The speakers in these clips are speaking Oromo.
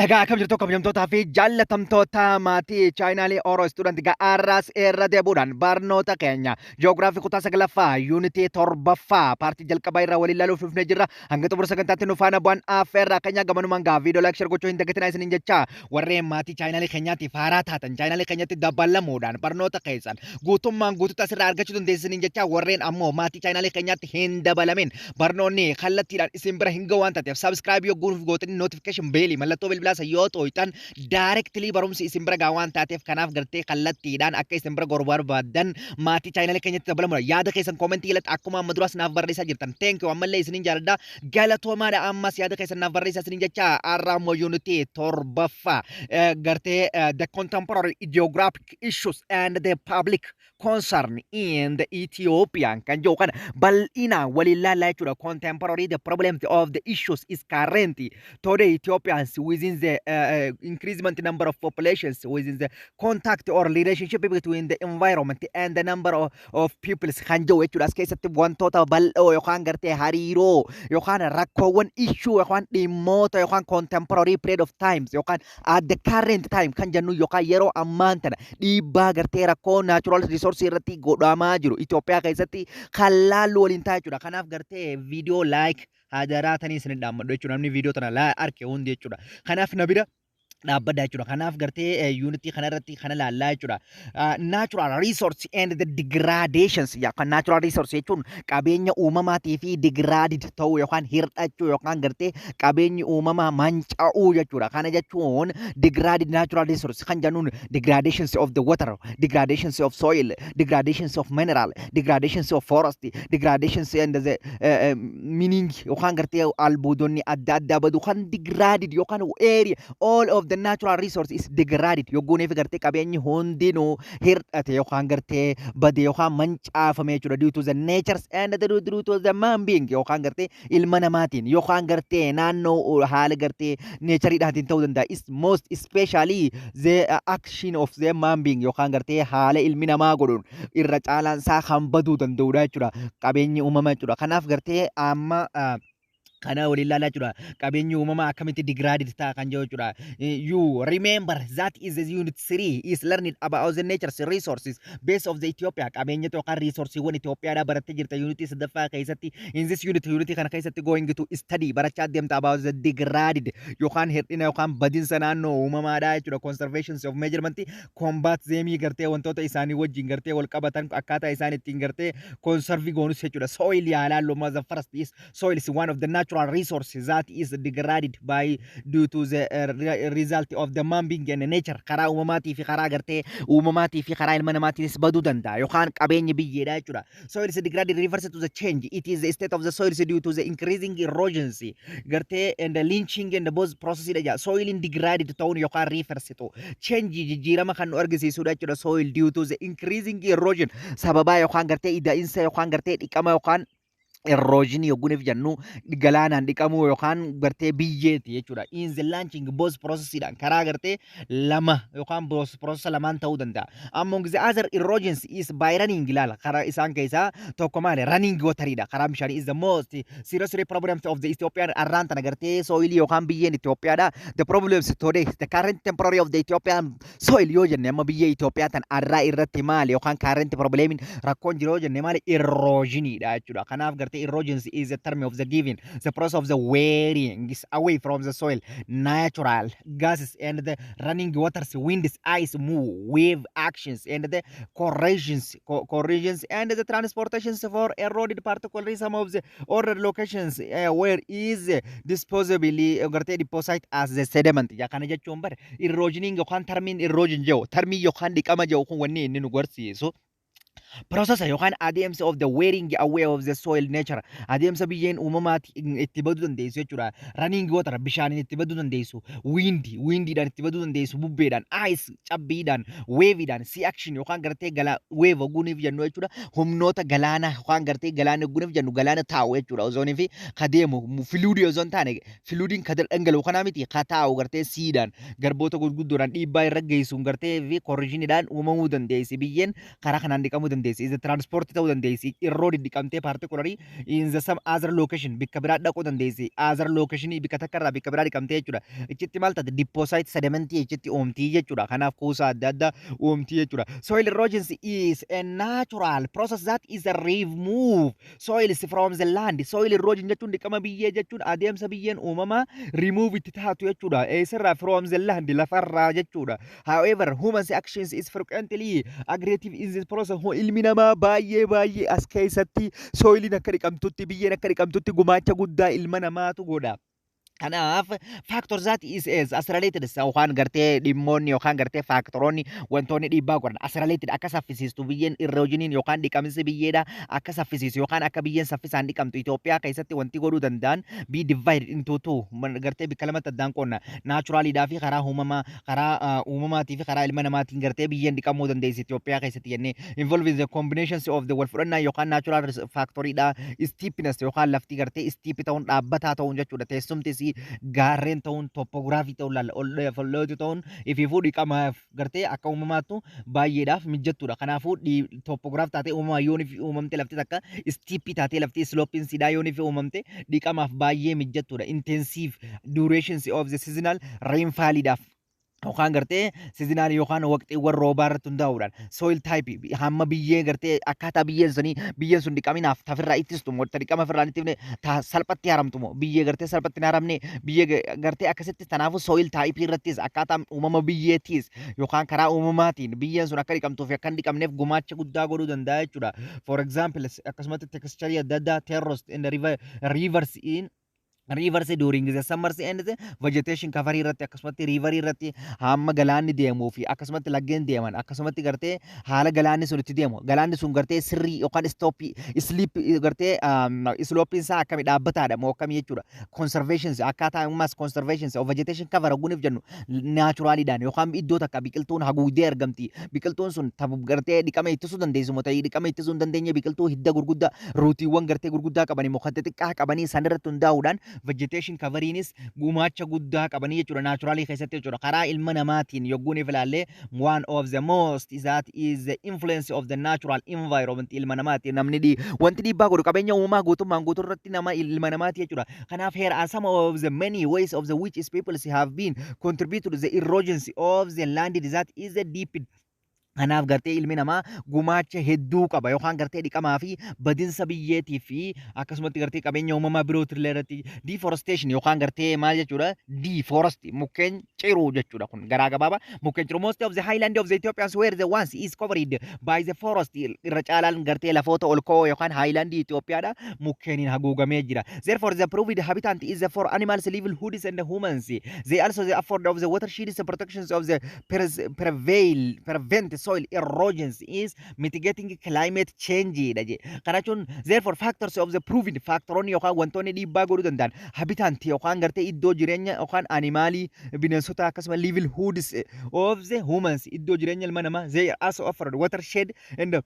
Egaa akkam jirtu, kabajamtootaa fi jaallatamtoota maatii chaanaalii Oro Student? Ga'aarraas irra deebuudhaan barnoota keenya jiyoogiraafii kutaa saglaffaa, yuunitii torbaffaa, paartii jalqabaa irraa waliin ilaaluuf dhufnee jirra. Hanga xumura sagantaatti nu faana bu'an affeerraa keenya gamanumaan gaa viidiyoo like, share gochuu hin dagatinaa isiniin jecha. Warreen maatii chaanaalii keenyaatiif haaraa taatan chaanaalii keenyatti dabalamuudhaan barnoota keessan guutummaan guututti asirraa argachuu dandeessiniin jecha. Warreen ammoo maatii chaanaalii keenyaatti hin dabalamin barnoonni kallattiidhaan isin bira hin ga'u waan taateef, subscribe yoo guutuuf gootanii notification bell mallattoo bilbilaa san yoo xooyxan directly barumsi isin bira ga'a waan taateef, kanaaf gartee kallattiidhaan akka isin bira goru barbaaddan maatii chaanaalii keenyatti dabalamuudha. Yaada keessan koomentii jalatti akkuma amma duraas naaf barreessaa jirtan, thank you, ammallee isinin jaaladha, galatoomaadha. Ammas yaada keessan naaf barreessaa isinin jecha. Har'a ammoo yuunitii torbaffaa gartee the contemporary geographic issues and the public concern in the Ethiopian kan jiru kana bal'inaan waliin laallaa jechuudha. Contemporary the problem of the issues is current today Ethiopians within the increasement number of populations within the contact or relationship between the environment and the number of peoples kan jiru jechuudha. As keessatti wantoota bal'oo yookaan gartee hariiroo yookaan rakkoowwan issue yookaan dhimmoota yookaan contemporary period of times yookaan at the current time kan jennu yookaan yeroo ammaan tana dhiibbaa gartee rakkoo natural resource irratti godhamaa jiru Itoophiyaa keessatti kan laallu waliin ta'a jechuudha. Kanaaf gartee viidiyoo like hadaraa isin dhaammadhu jechuudha. Namni viidiyoo tana arke hundi jechuudha. Kanaaf na bira dhaabbadha jechuudha. Kanaaf gartee yuunitii kana irratti kana laallaa jechuudha. Natural resource and the degradations, kan natural resource jechuun qabeenya uumamaatii fi degraded ta'uu yookaan hir'achuu yookaan gartee qabeenyi uumamaa manca'uu jechuudha. Kana jechuun degraded natural resource kan jennuun degradations of the water, degradations of soil, degradations of mineral, degradations of forest, degradations and the mining yookaan gartee albuudonni adda addaa badu kan degraded yookaan area all of the natural resource is degraded yogguuniif gartee qabeenyi hundinuu hir'ate yookaan gartee bade yookaan mancaafame jechuudha, due to the natures and the due to the man being yookaan gartee ilma namaatiin yookaan gartee naannoo haala gartee natureiidhaatiin ta'uu danda'a, is most especially the action of the man being yookaan gartee haala ilmi namaa godhuun irra caalaan isaa kan baduu danda'udha jechuudha, qabeenyi uumamaa jechuudha. Kanaaf gartee amma kana waliin ilaalaa jechuudha. Qabeenyi uumamaa akkamitti degraded ta'a kan jedhu jechuudha. You remember that is the unit 3 is learning about the nature's resources base of the Ethiopia. Qabeenya yookaan resourceiiwwan Itoophiyaadhaa barattee jirta unitii sadaffaa keessatti. In this unit, unitii kana keessatti, going to study barachaa deemta about the degraded yookaan hir'ina yookaan badinsa naannoo uumamaadhaa jechuudha. Conservation of measurement combat zeemii gartee wantoota isaanii wajjin gartee wal qabatan akkaataa isaan ittiin gartee conserve goonus jechuudha. Soil yaalaa, the first is soil is one of the natural resources that is degraded by due to the result of the man being and nature. Karaa uumamaatii fi karaa gartee uumamaatii fi karaa ilma namaatiinis baduu danda'a yookaan qabeenyi biyyeedha jechuudha. Soil is degraded refers to the change. It is the state of the soil due to the increasing erosions gartee and the leaching and the both process dha jedha. Soil in degraded ta'uun yookaan refers to change jijjiirama kan nu argisiisudha jechuudha. Soil due to the increasing erosion sababaa yookaan gartee ida'insa yookaan gartee dhiqama yookaan erosion yogguuniif jennu galaanaan dhiqamuu yookaan gartee biyyeeti jechuudha. In the leaching both processidhaan karaa gartee lama yookaan both process lamaan ta'uu danda'a. Among the other erosions is by running ilaala. Karaa isaan keessaa tokko maali? Running wateridha. Karaa bishaanii is the most serious problem of the Ethiopian arraan tana gartee soilii yookaan biyyeen Itoophiyaadha. The problems today, the current temporary of the Ethiopian soil yoo jenne, amma biyya Itoophiyaa tan arraa irratti maali yookaan current problemiin rakkoon jiru yoo jenne maali? Erosioniidha jechuudha. Kanaaf gartee erosion is a term of the given the process of the wearing is away from the soil natural gases and the running waters, winds, ice move, wave actions and the corrosions and the transportations for eroded particularly some of the other locations where is disposably gartee deposit as the sediment. Ya kana jechuun bar erosioniin yookaan termiin erosion jedhu, termii yookaan dhiqama jedhu kun wanni inni nu garsiisu process yookaan adeemsa of the wearing away of the soil nature, adeemsa biyyeen uumamaati itti baduu dandeessu jechuudha. Running water bishaaniin itti baduu dandeessu, wind windiidhaan itti baduu dandeessu, bubbeedhaan, ice cabbiidhaan, waveidhaan, sea action yookaan gartee gala wave ogguuniif jennu jechuudha. Humnoota galaana yookaan gartee galaana ogguuniif jennu galaana taa'u jechuudha. Ozoonii fi ka deemu floodii osoo hin taane, floodiin ka dhangala'u kanaa miti, ka taa'u gartee seadhaan garboota gurguddoodhaan dhiibbaa irra geessuun gartee fi corrosioniidhaan uumamuu dandeessi, biyyeen karaa kanaan dhiqamuu dandeessi. dandeessi. Is transport ta'uu dandeessi. Erode dhiqamtee particularly in the some other location bikka biraa dhaquu dandeessi. Other location bikka takka irraa bikka biraa dhiqamtee jechuudha. Ichitti maal taate? Deposit sedimentii ichitti uumtii jechuudha. Kanaaf kuusaa adda addaa uumtii jechuudha. Soil erosion is a natural process that is a remove soils from the land. Soil erosion jechuun dhiqama biyyee jechuun adeemsa biyyeen uumamaa remove itti taatu jechuudha. Eessarraa? From the land, lafarraa jechuudha. However, human actions is frequently aggravative in this process. Ilmi namaa baay'ee baay'ee as keessatti soiliin akka dhiqamtutti, biyyeen akka dhiqamtutti gumaacha guddaa ilma namaatu godha. Kanaaf factor that is accelerated yookaan gartee dhimmoonni yookaan gartee factoroonni wantoonni dhiibbaa godhan accelerated akka saffisiistu biyyeen erosioniin yookaan dhiqamsi biyyeedha akka saffisiisu yookaan akka biyyeen saffisaan dhiqamtu Itoophiyaa keessatti wanti godhuu danda'an be divided into two, gartee bikka lamatti addaan qoonna, naturaliidhaa fi karaa uumamaa, karaa uumamaatii fi karaa ilma namaatiin gartee biyyeen dhiqamuu dandeessi Itoophiyaa keessatti jennee involving the combinations of the wal fudhannaa yookaan natural factoriidha, steepness yookaan lafti gartee steep ta'uun, dhaabbataa ta'uun jechuudha, teessumti gaarreen ta'uun, topography ta'uun, laalla ol follooti ta'uun ifiifuu dhiqamaaf gartee akka uumamaattu baay'eedhaaf mijattuudha. Kanaafuu topography taatee uumamaa yoon ifi uumamte, lafti takka steepii taatee, lafti slopeiin siidhaa yoon ifi uumamte dhiqamaaf baay'ee mijattuudha. Intensive durations of the seasonal rainfalliidhaaf yookaan gartee seasonal yookaan waqtiiwwan roobaa irratti hundaa'uudhaan soil type, hamma biyyee gartee akkaataa biyyeen sanii, biyyeen sun dhiqaminaaf tafirraa ittistu moo ta dhiqama ofirraa ittifne, ta salphatti haramtu moo biyyee gartee salphatti hin haramne, biyyee gartee akkasitti. Kanaafuu soil type irrattis akkaataa uumama biyyeetiis yookaan karaa uumamaatiin biyyeen sun akka dhiqamtuu fi akka hin dhiqamneef gumaacha guddaa godhuu danda'a jechuudha. For example, akkasumatti texture adda addaa, terrace in the river, rivers in rivers during the summers and the vegetation cover irratti, akkasumatti river irratti hamma galaanni deemuu fi akkasumatti laggeen deeman, akkasumatti gartee haala galaanni sun itti deemu, galaanni sun gartee sirrii yookaan slope slope gartee slopeiin isaa akkami dhaabbataadha moo akkamii jechuudha. Conservations, akkaataa ammas conservations of vegetation cover haguuniif jennu naturaliidhaan yookaan iddoo takka biqiltuun haguugdee argamti, biqiltuun sun gartee dhiqama ittisuu dandeessu moo ta'ii dhiqama ittisuu hin dandeenye, biqiltuu hidda gurguddaa, rootiiwwan gartee gurguddaa qabanii moo kan xixiqqaa qabanii, san irratti hundaa'uudhaan vegetation coveriinis gumaacha guddaa qabanii jechuudha naturalii keessatti jechuudha. Karaa ilma namaatiin yogguun if ilaallee, one of the most is that is the influence of the natural environment ilma namaati. Namni wanti dhiibbaa godhu qabeenya uumamaa guutummaan guutuu irratti nama ilma namaati jechuudha. Kanaaf here are some of the many ways of the which is people have been contribute to the erosion of the land that is the deep. Kanaaf gartee ilmi namaa gumaacha hedduu qaba yookaan gartee dhiqamaa fi badinsa biyyeetii fi akkasumatti gartee qabeenya uumamaa birootillee irratti. Deforestation yookaan gartee maal jechuudha? Deforest, mukkeen ciruu jechuudha. Kun garaa gabaabaa mukkeen ciruu. Most of the highland of the Ethiopians were the ones is covered by the forest. Irra caalaan gartee lafoota ol ka'oo yookaan highland Itoophiyaadha mukkeeniin haguugamee jira. Therefore, the proved habitat is for animals, livelihoods and humans. They also the afford of the watersheds and protections of the prevail prevent soil erosions is mitigating climate change dha je. Kana jechuun, therefore, factors of the proven factoroonni yookaan wantoonni dhiibbaa godhuu danda'an habitat yookaan gartee iddoo jireenya yookaan animalii, bineensota, akkasuma livelihoods of the humans, iddoo jireenya ilma namaa. They are also offered watershed and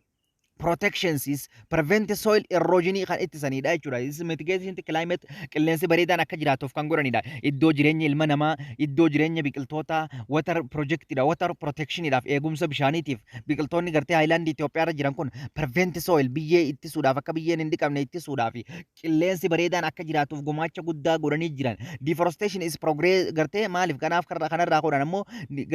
protections is prevent soil erosion kan ittisanidha jechuudha. Is mitigation climate, qilleensi bareedaan akka jiraatuuf kan godhanidha. Iddoo jireenya ilma namaa, iddoo jireenya biqiltoota, water projectidha. Water protectionidhaaf, eegumsa bishaaniitiif biqiltoonni gartee highland Itoophiyaa irra jiran kun prevent soil, biyyee ittisuudhaaf, akka biyyeen hin dhiqamne ittisuudhaaf, qilleensi bareedaan akka jiraatuuf gumaacha guddaa godhanii jiran. Deforestation is progress gartee maaliif kanaaf kanarraa godhan ammoo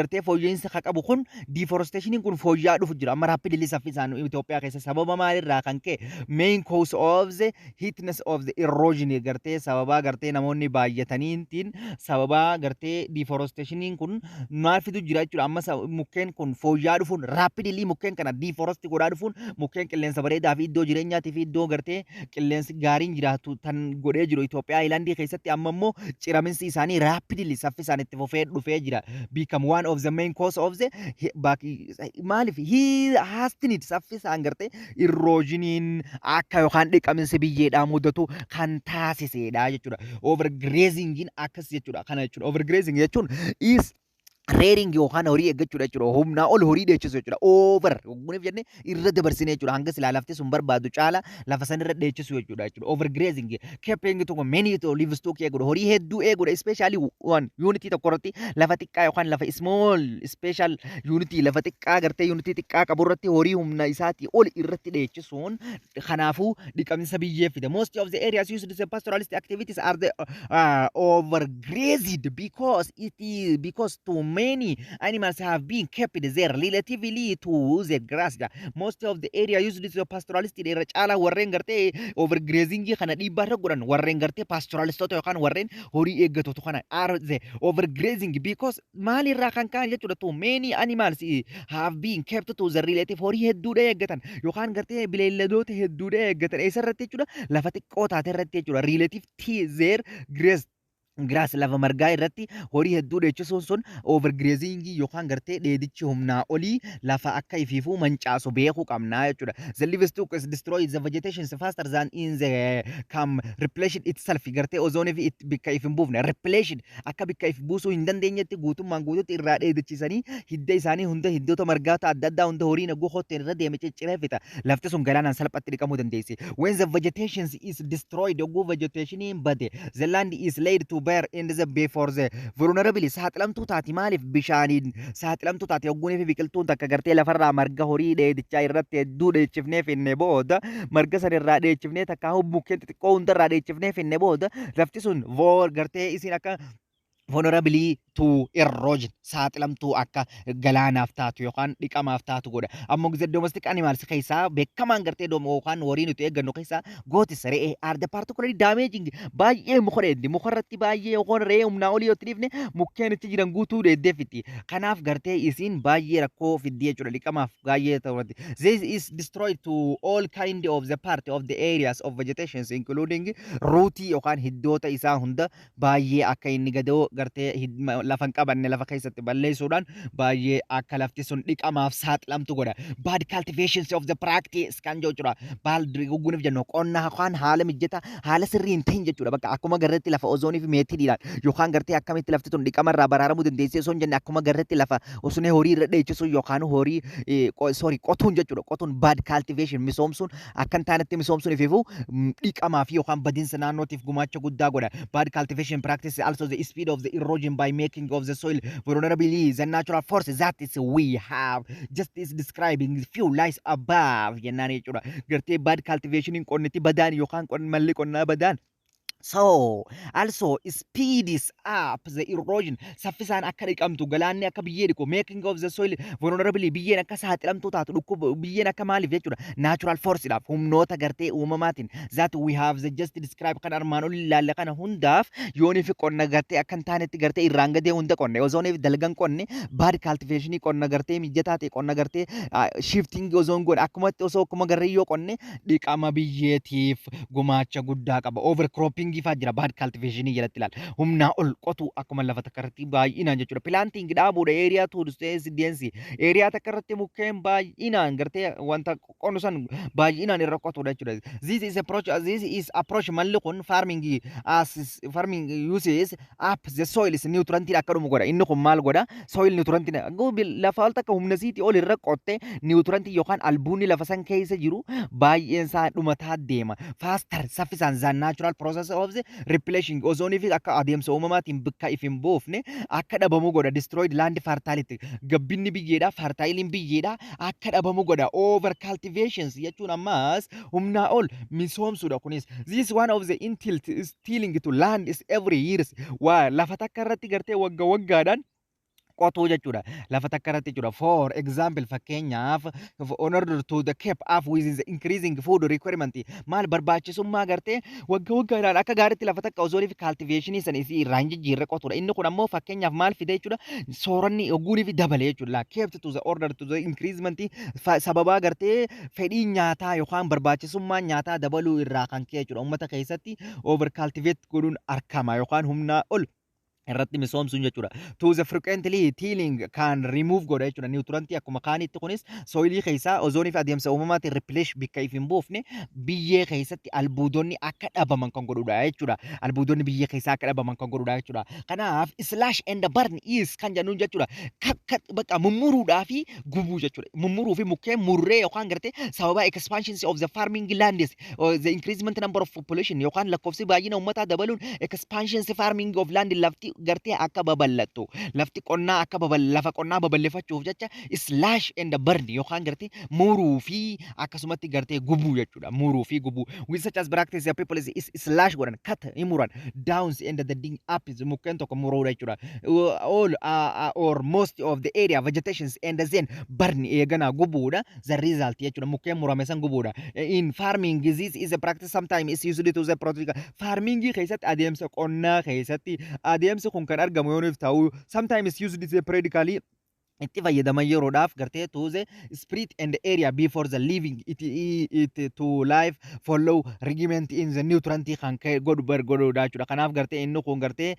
gartee fooyya'insa kan qabu kun deforestationiin kun fooyya'aa dhufu jira. Amma rapidly saffisaan Itoophiyaa keessa sababa maalirraa kan ka'e main cause of the heatness of the erosion gartee sababaa gartee namoonni baay'ataniitiin sababaa gartee deforestationiin kun maal fidu jira jechuudha. Amma mukkeen kun fooyya'aa dhufuun, rapidly mukkeen kana deforest godhaa dhufuun, mukkeen qilleensa bareedaa fi iddoo jireenyaatii fi iddoo gartee qilleensi gaariin jiraatu tan godhee jiru Itoophiyaa highlandii keessatti amma immoo ciraminsi isaanii rapidly saffisaan itti fufee dhufee jira. Become one of the main cause of the maaliif hastened saffisaan gartee erosioniin akka yookaan dhiqaminsi biyyeedhaa mudatu kan taasisedha jechuudha. Overgrazingin akkas jechuudha. Kana jechuudha. Overgrazing jechuun is Rearing yookaan horii eeggachuudha jechuudha. Humnaa ol horii dheechisu jechuudha. Over hogguuniif jennee irra dabarsine jechuudha. Hanga silaa lafti sun barbaadu caala lafa san irra dheechisu jechuudha. Overgrazing, keeping to many to livestock eeguudha. Horii hedduu eeguudha. Especially one unit tokko irratti, lafa xiqqaa yookaan lafa small special unit, lafa xiqqaa gartee unit xiqqaa qabu irratti horii humna isaatii ol irratti dheechisuun kanaafuu dhiqamsa biyyee fida. Most of the areas used the pastoralist activities are the overgrazed because too many animals have been kept there relatively to the grass. Most of the area used to pastoralist, irra caalaa warreen gartee overgrazing kana dhiibbaa irra godhan warreen gartee pastoralistoota yookaan warreen horii eeggatotu kana are the overgrazing because maalirraa kan ka'an jechuudha, too many animals have been kept to the relative, horii hedduudha eeggatan yookaan gartee bineeldoota hedduudha eeggatan. Eessarratti jechuudha? Lafa xiqqoo taate irratti jechuudha. Relative to their grass, lafa margaa irratti horii hedduu dheechisuun sun overgrazing yookaan gartee dheedichi humnaa olii lafa akka ifiifuu mancaasu beekuu qabnaa jechuudha. The livestock is destroy the vegetation faster than in the can replenish itself. Gartee ozoonii fi bikka if hin buufne, replenish akka bikka if buusuu hin dandeenyetti guutummaan guututti irraa dheedichiisanii hidda isaanii hunda, hiddoota margaata adda addaa hunda horiin eeguu hotteen irra deeme cicciree fixa. Lafti sun galaanaan salphatti dhiqamuu dandeessi. When the vegetation is destroyed, yogguu vegetationiin bade, the land is laid to bare in the before the vulnerability, saaxilamtuu taati. Maaliif bishaaniin saaxilamtuu taati? Hogguunii fi biqiltuun takka gartee lafarraa marga horii dheedichaa irratti hedduu dheechifnee finne booda, marga san irraa dheechifnee takka mukkeen xixiqqoo hundarraa dheechifnee finne booda, lafti sun voor gartee isin akka vulnerability to erosion, saaxilamtuu akka galaanaaf taatu yookaan dhiqamaaf taatu godha. Ammoo gizee domestic animals keessaa beekamaan gartee yookaan horii nuti eeggannu keessaa goats, re'ee, are the particularly damaging. Baay'ee muka dheeddi, muka irratti baay'ee yookaan re'ee humnaa olii yoo itti dhiifne mukkeen itti jiran guutuu dheeddee fixi. Kanaaf gartee isiin baay'ee rakkoo fiddi jechuudha, dhiqamaaf baay'ee ta'utti. This is destroyed to all kind of the part of the areas of vegetations, including rootii yookaan hiddoota isaa hunda baay'ee akka inni gadoo gartee lafa hin qabanne lafa keessatti balleessuudhaan baay'ee akka lafti sun dhiqamaaf saaxilamtu godha. Bad cultivations of the practice kan jechuudha. Baal gugguuniif jennu qonna yookaan haala mijataa haala sirrii hin ta'in jechuudha. Bakka akkuma garreetti lafa ozoonii fi meetiidhaan yookaan gartee akkamitti lafti tun dhiqamarraa baraaramuu dandeessee osoo hin jenne, akkuma garreetti lafa osoo horii irra dheechisu yookaan horii, sorry, qotuun jechuudha. Qotuun, bad cultivation, misoomsuun akka hin taanetti misoomsuun ifiifuu dhiqamaa fi yookaan badiinsa naannootiif gumaacha guddaa godha. Bad cultivation practice also the speed of the erosion by making of the soil vulnerability the natural force that is we have just is describing few lines above jennaan jechuudha. Gartee bad cultivation, qonniti badaan yookaan malli qonnaa badaan, so also speeds up the erosion, saffisaan akka dhiqamtu, galaanni akka biyyee dhiqu, making of the soil vulnerability, biyyeen akka saaxilamtuu taatu, dhukkuba biyyeen akka maaliif jechuudha, natural force dhaaf humnoota gartee uumamaatiin that we have the just describe kan armaan olii ilaalle kana hundaaf yoonii fi qonna gartee akka hin taanetti gartee irraan gadee hunda qonne ozoonii fi dalgan qonne, bad cultivation, qonna gartee mijataa ta'e, qonna gartee shifting ozoon godhe akkumatti osoo akkuma garreeyyoo qonne dhiqama biyyeetiif gumaacha guddaa qaba. Overcropping faa jira bad cultivation jalatti ilaala. Humnaa ol qotu akkuma lafa takka irratti baay'inaan jechuudha. Planting dhaabuudha area to dense area takka irratti mukkeen baay'inaan gartee wanta qonnu san baay'inaan irra qotuudha jechuudha. This is approach, malli kun farming as farming uses up the soil is nutrient akka dhumu godha. Inni kun maal godha? Soil nutrient lafa ol takka humna siitii ol irra qotte nutrient yookaan albuunni lafa san keessa jiru baay'een isaa dhumataa deema. Faster, saffisaan, than natural process of the replenishing, ozoonii fi akka adeemsa uumamaatiin bakka if hin buufne akka dhabamu godha. Destroyed land fertility, gabbinni biyyeedha, fertiliin biyyeedha akka dhabamu godha. Over cultivations jechuun ammas humnaa ol misoomsuudha kunis. This one of the intilt is tilling to land is every years, waa lafa takka irratti gartee wagga waggaadhaan qotuu jechuudha. Lafa takka irratti jechuudha. For example, fakkeenyaaf, in order to the keep up with the increasing food requirement, maal barbaachisummaa gartee wagga waggaadhaan akka gaariitti lafa takka ozoonii fi cultivationii san isii irraa hin jijjiirre qotuudha. Inni kun ammoo fakkeenyaaf maal fide jechuudha? Sooranni ogguunii fi dabale jechuudha. Kept to the order to the increasement, sababaa gartee fedhii nyaataa yookaan barbaachisummaa nyaataa dabaluu irraa kan ka'e jechuudha. Uummata keessatti over cultivate godhuun argama yookaan humnaa ol Irratti misoomsuun jechuudha. To the frequently tilling kan remove godha jechuudha. Nutrientii akkuma kaanitti kunis soilii keessaa ozoonii fi adeemsa uumamaatiin replenish bikka if hin buufne biyyee keessatti albuudonni akka dhabaman kan godhudha jechuudha. Albuudonni biyyee keessaa akka dhabaman kan godhudha jechuudha. Kanaaf slash and burn is kan jennuun jechuudha. Kakka bakka mummuruudhaa fi gubuu jechuudha. Mummuruu fi mukkeen murree yookaan gartee sababa expansion of the farming lands or the increasement number of population yookaan lakkoofsi baay'ina uummataa dabaluun expansion farming of land, lafti gartee akka babal'attu, lafti qonnaa akka babal lafa qonnaa babal'ifachuuf jecha slash and burn yookaan gartee muruu fi akkasumatti gartee gubuu jechuudha. Muruu fi gubuu with such as practice the people is slash godhan, cut ni muran, downs and the dig up is mukkeen tokko muruudha jechuudha. All or most of the area vegetations and then burn, eegana gubuudha, the result jechuudha, mukkeen murame san gubuudha. In farming, this is a practice sometimes is used to the practical farming keessatti, adeemsa qonnaa keessatti adeemsi kun kan argamu yoo nuuf ta'u, sometimes used is periodically itti fayyadaman yeroodhaaf gartee to the spread and area before the leaving it to life follow regiment in the nutrient kan ka'e godhu bar godhuudha jechuudha. Kanaaf gartee inni kun gartee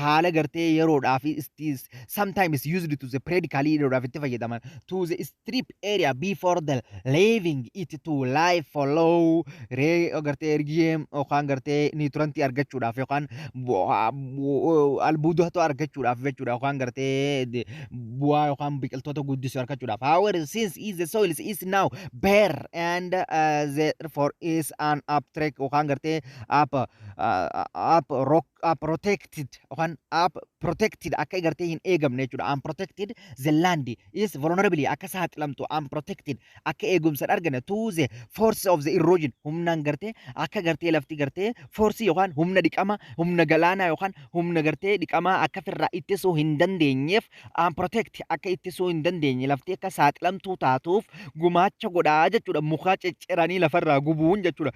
haala gartee yeroodhaaf it is sometimes used to the periodically yeroodhaaf itti fayyadaman to the strip area before the leaving it to life follow gartee regime yookaan gartee nutrient argachuudhaaf yookaan albuudota argachuudhaaf jechuudha, yookaan gartee bu'aa yookaan biqiltoota guddisuu argachuudhaaf. However, since is the soil is now bare and therefore is an uptrek yookaan gartee up rock up protected yookaan up protected akka gartee hin eegamne jechuudha. Unprotected the land is vulnerably akka saaxilamtu, unprotected akka eegumsa hin arganne, to the force of the erosion humnaan gartee akka gartee lafti gartee force yookaan humna dhiqama, humna galaanaa yookaan humna gartee dhiqamaa akka firraa ittisuu hin dandeenyeef, unprotect akka ittisuu hin dandeenye lafti akka saaxilamtuu taatuuf gumaacha godhaa jechuudha, muka cicciranii lafarraa gubuun jechuudha.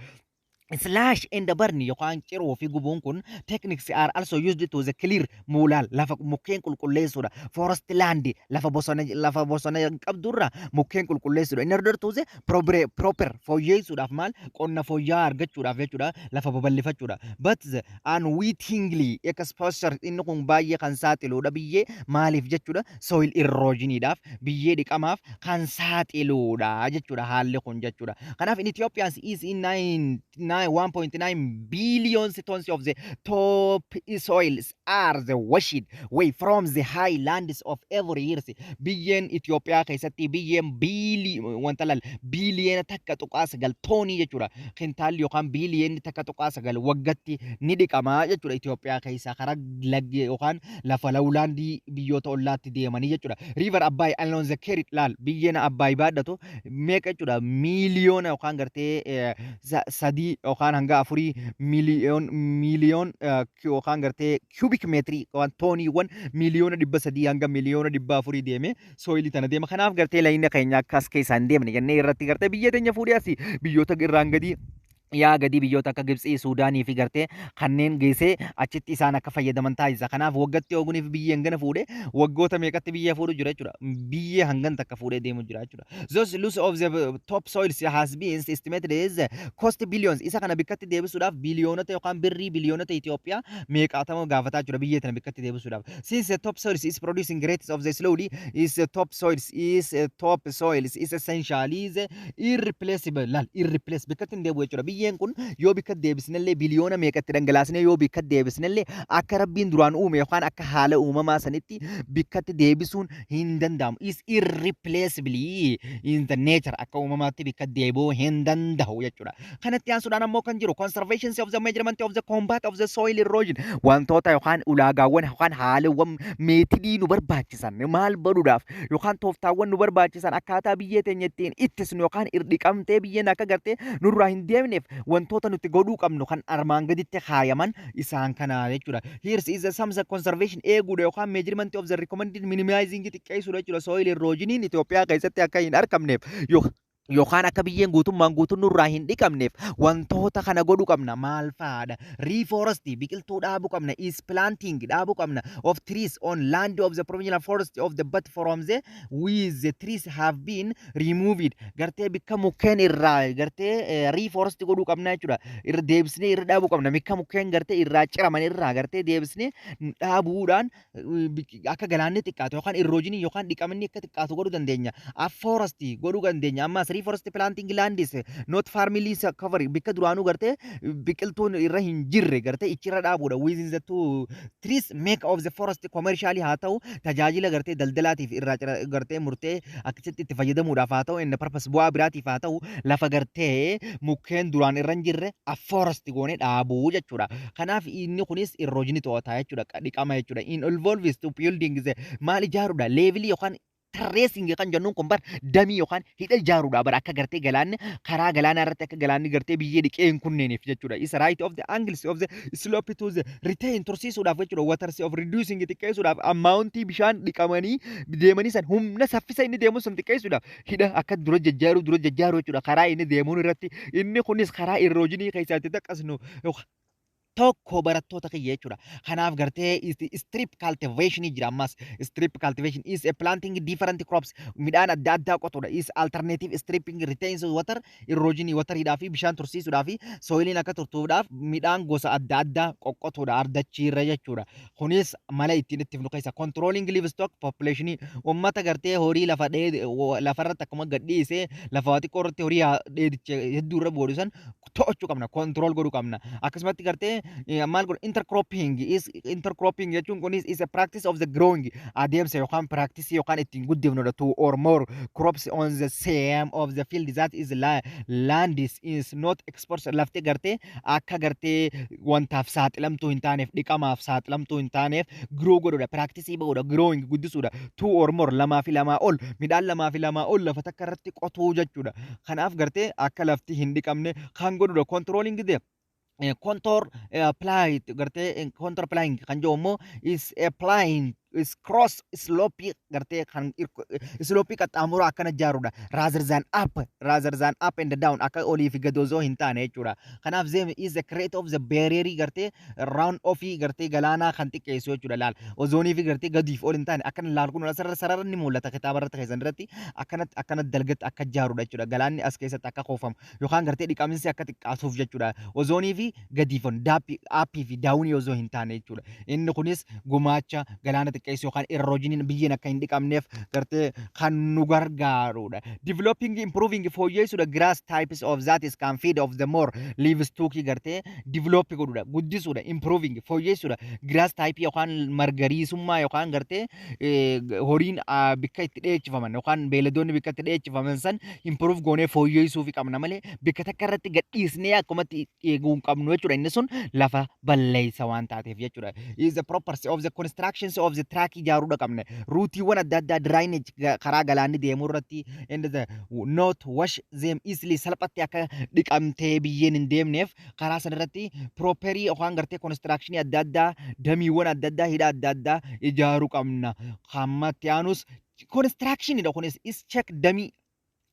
Slash and burn yookaan ciruu fi gubuun kun techniques are also used to the clear muulaal lafa mukkeen qulqulleessuudha. Forest land lafa bosona qabdurra mukkeen qulqulleessuudha. In order to the proper fooyyeessuudhaaf, maal, qonna fooyya'aa argachuudhaaf jechuudha, lafa babal'ifachuudha. But the unwittingly exposure inni kun baay'ee kan saaxiluudha biyyee. Maaliif jechuudha? Soil erosioniidhaaf, biyyee dhiqamaaf kan saaxiluudha jechuudha haalli kun jechuudha. Kanaaf in Ethiopians is in 9 1.9 billion tons of the top soils are the washed away from the highlands of every year. Biyyeen Itoophiyaa keessatti biyyeen biilii wanta lal biiliyoona 1.9 toonii jechuudha. Kintaalli yookaan biiliyoonni 1.9 waggatti ni dhiqamaa jechuudha Itoophiyaa keessaa karaa laggee yookaan lafa lowlandii biyyoota ollaatti deemanii jechuudha. River Abbaay along the carry laal biyyeen Abbaay baadhatu meeqa jechuudha? Miiliyoona yookaan gartee sadii yookaan hanga afurii miiliyoon yookaan gartee cubic meetirii yookaan tooniiwwan miiliyoona 300 hanga miiliyoona 400 deeme soilii tana deema. Kanaaf gartee layina keenya akkas keessaa hin deemne jennee irratti gartee biyya teenya fuudhee asii biyyoota irraan gadii yaa gadii biyyoota akka Gibxii, Suudaanii fi gartee kanneen geessee achitti isaan akka fayyadaman taasisa. Kanaaf waggatti ooguniif biyyee hangana fuudhee waggoota meeqatti biyyee fuudhu jira jechuudha. Biyyee hangan takka fuudhee deemu jira jechuudha. Those loss of the top soils has been estimated as cost billions. Isa kana bikkatti deebisuudhaaf biliyoonota yookaan birrii biliyoonota Itoophiyaa meeqaatama gaafataa jira biyyee tana bikkatti deebisuudhaaf. Since the top soils is producing rates of the slowly is the top soils is top soils is essentially the irreplaceable lal irreplace bikkatti hin deebi'u jechuudha. Biyyeen kun yoo bikka deebisnellee, biliyoona meeqatti dhangalaasnee yoo bikka deebisnellee, akka rabbiin duraan uume yookaan akka haala uumamaa sanitti bikkatti deebisuun hin danda'amu. Is irreplaceably in the nature akka uumamaatti bikka deebi'uu hin danda'u jechuudha. Kanatti aansuudhaan ammoo kan jiru conservation of the measurement of the combat of the soil erosion, wantoota yookaan ulaagaawwan yookaan haalawwan methodii nu barbaachisan maal godhuudhaaf yookaan tooftaawwan nu barbaachisan akkaataa biyyee teenya ittiin ittisnu yookaan dhiqamtee biyyeen akka gartee nurraa hin deemneef wantoota nuti godhuu qabnu kan armaan gaditti kaayaman isaan kana jechuudha. Here is the some conservation eeguudha yookaan measurement of the recommended minimizing xiqqeessuudha jechuudha. Soil erosioniin Itoophiyaa keessatti akka hin argamneef Yookaan akka biyyeen guutummaan guutuun nurraa hin dhiqamneef wantoota kana godhuu qabna. Maal fa'aadha? Reforest, biqiltuu dhaabuu qabna, is planting dhaabuu qabna of trees on land of the provincial forest of the but from the with the trees have been removed. Gartee bikka mukkeen irraa gartee reforest godhuu qabna jechuudha. Irra deebisnee irra dhaabuu qabna. Bikka mukkeen gartee irraa ciraman irraa gartee deebisnee dhaabuudhaan akka galaanni xiqqaatu yookaan erosionii yookaan dhiqamni akka xiqqaatu godhuu dandeenya. Afforest godhuu dandeenya. Ammas reforest planting land is not farmily cover, bikka duraanuu gartee biqiltuun irra hin jirre gartee ichirra dhaabuudha. Within the two trees make of the forest commercially haa ta'u, tajaajila gartee daldalaatiif irraa gartee murtee akkasitti itti fayyadamuudhaaf haa ta'u, inni purpose bu'aa biraatiif haa ta'u, lafa gartee mukkeen duraan irra hin jirre afforest goonee dhaabuu jechuudha. Kanaaf inni kunis erosionii to'ata jechuudha, dhiqama jechuudha. In involves to building the maal ijaaruudha? Levelii yookaan terracing kan jennuun kun bar damii yookaan hidha ijaaruudha bar, akka gartee galaanni karaa galaanaa irratti akka galaanni gartee biyyee dhiqee hin kunneeniif jechuudha. Isa right of the angles of the slope to the retain tursiisuudhaaf jechuudha. Waters of reducing xiqqeessuudhaaf, amountii bishaan dhiqamanii deemanii san, humna saffisa inni deemu sun xiqqeessuudhaaf hidha akka dura jajjaaruu jechuudha. Karaa inni deemuun irratti inni kunis karaa erosionii keessaa itti xiqqasnu tokko, barattoota kiyya, jechuudha. Kanaaf gartee strip cultivation jira ammas. Strip cultivation is a planting different crops, midhaan adda addaa qotuudha. Is alternative stripping retains water erosion, wateriidhaa fi bishaan tursiisuudhaa fi soiliin akka turtuudhaaf midhaan gosa adda addaa qoqqotuudha ardachiirra jechuudha. Kunis mala ittiin itti finu keessa controlling livestock population, ummata gartee horii lafa lafarratti akkuma gadhiisee lafa xiqqoo irratti horii dheedicha hedduu irra boodhu san to'achuu qabna, control godhuu qabna. Akkasumatti gartee maal godhu? Intercropping is, intercropping jechuun kunis is a practice of the growing, adeemsa yookaan practice yookaan ittiin guddifnudha, two or more crops on the same of the field that is land is not exposed, lafti gartee akka gartee wantaaf saaxilamtuu hin taaneef, dhiqamaaf saaxilamtuu hin taaneef grow godhudha, practice godha, growing guddisuudha, two or more, lamaa fi lamaa ol, midhaan lamaa fi lamaa ol lafa takka irratti qotuu jechuudha. Kanaaf gartee akka lafti hin dhiqamne kan godhudha. Controlling the contour plow gartee contour plowing kan jedhu immoo is applying is cross slope, gartee kan slope qaxxaamura akkana ijaaruudha, rather than up and down, akka olii fi gad osoo hin taane jechuudha. Kanaaf them is the create of the barrier gartee round ofii gartee galaanaa kan xiqqeessu jechuudha. Laal, ozoonii fi gartee gadiif ol hin taane akkana laal. Kun asirra sarara ni mul'ata kitaaba irratti keessan irratti. Akkanatti akkanatti dalgatti akka ijaaruudha jechuudha. Galaanni as keessatti akka kuufamu yookaan gartee dhiqaminsi akka xiqqaatuuf jechuudha. Ozoonii fi gadiif ol daappii upii fi downii osoo hin taane jechuudha. Inni kunis gumaacha galaana xiqqeessu yookaan erosioniin biyyeen akka hin dhiqamneef gartee kan nu gargaarudha. Developing, improving fooyyessuudha, grass types of that is can feed of the more livestock, gartee develop godhuudha, guddisuudha, improving fooyyessuudha grass type yookaan margariisummaa yookaan gartee horiin bikka itti dheechifaman yookaan beeyladoonni bikka itti dheechifaman san improve goonee fooyyessuufi qabna malee bikka takka irratti gadhiisnee akkumatti eeguu hin qabnu jechuudha. Inni sun lafa balleessa waan taateef jechuudha. Is the property of the constructions of the track ijaaruudha qabna. Routeiiwwan adda addaa drainage karaa galaanni deemuu irratti and the not wash them easily, salphatti akka dhiqamtee biyyeen hin deemneef karaa sana irratti properii yookaan gartee construction adda addaa, damiiwwan adda addaa, hidha adda addaa ijaaruu qabna. Hammatti aanus constructionidha. Kunis is check damii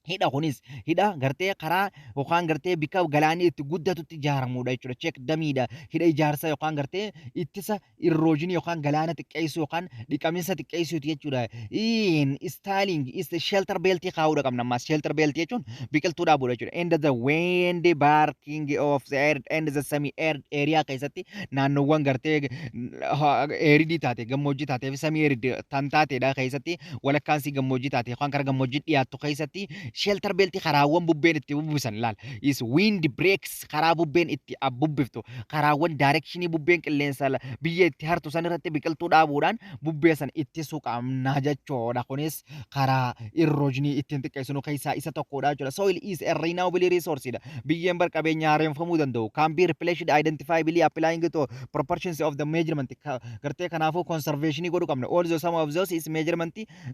hidha. Kunis hidha gartee karaa yookaan gartee bikka galaanni itti guddatutti ijaaramudha jechuudha. Check damiidha. Hidha ijaarsa yookaan gartee ittisa erosionii yookaan galaana xiqqeessuu yookaan dhiqaminsa xiqqeessuuti jechuudha. In installing is the shelter beltii kaa'uudha qabna ammas. Shelter beltii jechuun biqiltuu dhaabuudha jechuudha. And the wind breaking of the arid and the semi arid area keessatti, naannoowwan gartee aridii taate, gammoojjii taatee fi semi arid tan taateedha keessatti, walakkaansii gammoojjii taate yookaan karaa gammoojjii dhiyaattu keessatti shelter beltii karaawwan bubbeen itti bubbisan laal is wind breaks, karaa bubbeen itti bubbiftu, karaawwan directionii bubbeen qilleensa biyya itti hartu san irratti biqiltuu dhaabuudhaan bubbee san ittisuu qabna jechuudha. Kunis karaa erosionii ittiin xiqqeessinu keessaa isa tokkodha jechuudha. Soil is a renewable resource dha. Biyyeen bar qabeenya haaromfamuu danda'u, can be replenished identifiably applying to proportions of the measurement. Gartee kanaafuu conservationii godhuu qabna. Also some of those is measurement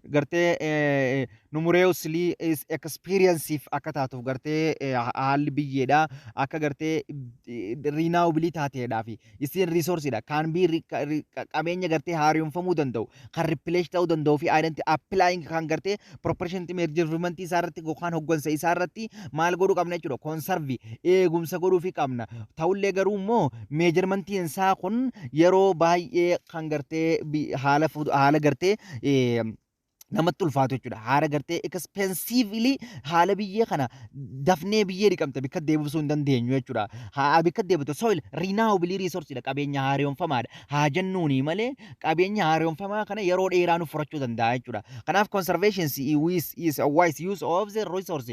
gartee numerously is Experienceif akka taatuuf gartee haalli biyyeedha akka gartee renewable taateedhaa fi isiin resourceidha. Kan be qabeenya gartee haaromfamuu danda'u, kan replace ta'uu danda'u fi identity applying kan gartee proportion measurement isaa irratti yookaan hoggansa isaa irratti maal godhuu qabna jechuudha? Conserve, eegumsa godhuu fi qabna. Ta'ullee garuu immoo measurementiin isaa kun yeroo baay'ee kan gartee haala gartee namatti ulfaatu jechuudha. Haala gartee expensively haala biyyee kana dafnee biyyee dhiqamte bikka deebisuu hin dandeenyu jechuudha. Haa bikka deebitu soil renewable resource dha, qabeenya haaromfamaadha. Haa jennuuni malee qabeenya haaromfamaa kana yeroo dheeraa nu furachuu danda'a jechuudha. Kanaaf conservation is a wise use of the resource.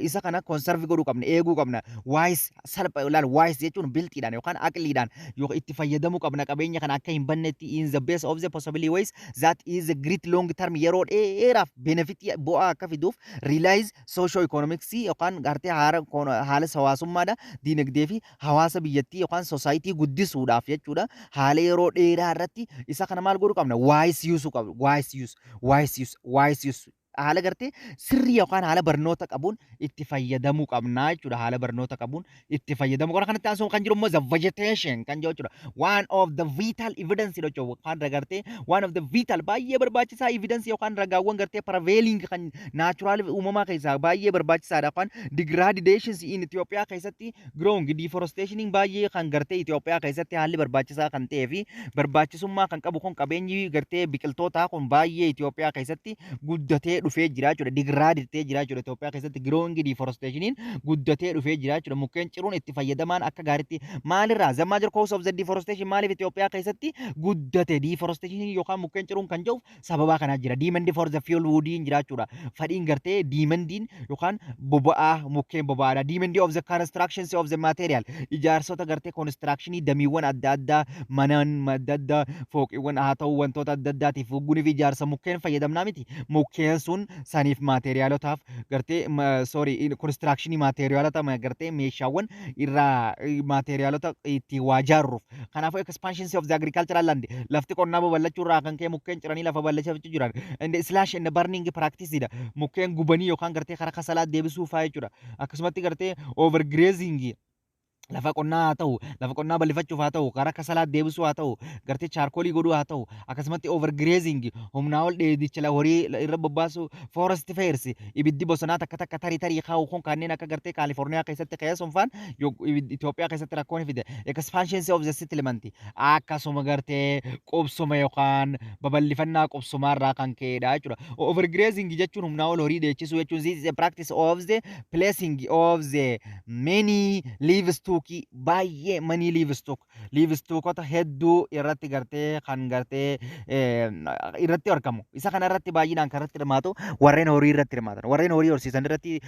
Isa kana conserve godhuu qabna, eeguu qabna. Wise salpha ilaal, wise jechuun bilxiidhaan yookaan aqliidhaan yoo itti fayyadamuu qabna qabeenya kana akka hin bannetti, in the best of the possible ways that is a great long term, yeroo dheeraaf benefit, bu'aa akka fiduuf, realize socio economics yookaan gartee haala hawaasummaadha, diinagdee fi hawaasa biyyattii yookaan society guddisuudhaaf jechuudha. Haala yeroo dheeraa irratti isa kana maal godhuu qabna? Wise use qabna. Wise use, wise use, wise use, haala gartee sirrii yookaan haala barnoota qabuun itti fayyadamuu qabna jechuudha. Haala barnoota qabuun itti fayyadamuu qabna. Kanatti aansuun kan jiru immoo the vegetation kan jiru jechuudha. One of the vital evidence jechuudha. Yookaan gartee one of the vital, baay'ee barbaachisaa evidence yookaan ragaawwan gartee prevailing kan natural uumamaa keessaa baay'ee barbaachisaadha. Yookaan degradations in Itoophiyaa keessatti growing deforestation baay'ee kan gartee Itoophiyaa keessatti haalli barbaachisaa kan ta'ee fi barbaachisummaa kan qabu kun qabeenyi gartee biqiltootaa kun baay'ee Itoophiyaa keessatti guddatee dhufee jira jechuudha. Degrade jira jechuudha. Itoophiyaa keessatti growing deforestationiin guddatee dhufee jira jechuudha. Mukkeen ciruun itti fayyadamaan akka gaariitti maalirraa the major cause of the deforestation, maaliif Itoophiyaa keessatti guddate deforestation yookaan mukkeen ciruun kan jiruuf sababaa kanaa jira. Demand for the fuel woodiin jira jechuudha. Fadhiin gartee demandiin yookaan boba'aa mukkeen boba'aadha. Demand of the constructions of the material, ijaarsota gartee constructionii damiiwwan adda addaa, manaan adda addaa, fooqiiwwan haa ta'u, wantoota adda addaatiif uggunii fi ijaarsa mukkeen fayyadamnaa miti. Mukkeen sun saniif materialotaaf gartee, sorry, constructionii materialota gartee meeshaawwan irraa materialota itti waa ijaarruuf. Kanaafuu expansion of the agricultural land, lafti qonnaa babal'achuu irraa kan ka'e mukkeen ciranii lafa bal'achaa jiran. And slash and burning practice dha. Mukkeen gubanii yookaan gartee karaa kasalaa deebisuu fa'aa jechuudha. Akkasumatti gartee overgrazing, lafa qonnaa haa ta'u, lafa qonnaa bal'ifachuuf haa ta'u, karaa kasalaa deebisuu haa ta'u, gartee charcoalii godhuu haa ta'u, akkasumatti overgrazing, humnaa ol dheedicha horii irra bobbaasu, forest fires, ibiddi bosonaa takka takka tarii tarii kaa'u kun kanneen akka gartee Kaalifoorniyaa keessatti ka'ee faan Itoophiyaa keessatti rakkoon fide. Expansion of the settlement, akkasuma gartee qubsuma yookaan babal'ifannaa qubsumaarraa kan ka'edha jechuudha. Overgrazing jechuun humnaa ol horii dheechisuu jechuun, this is a practice of the placing of the many livestock, baay'ee many livestock, livestockota hedduu irratti gartee kan gartee irratti argamu. Isa kana irratti baay'inaan kan irratti hirmaatu warreen horii irratti hirmaatan, warreen horii horsiisan irratti,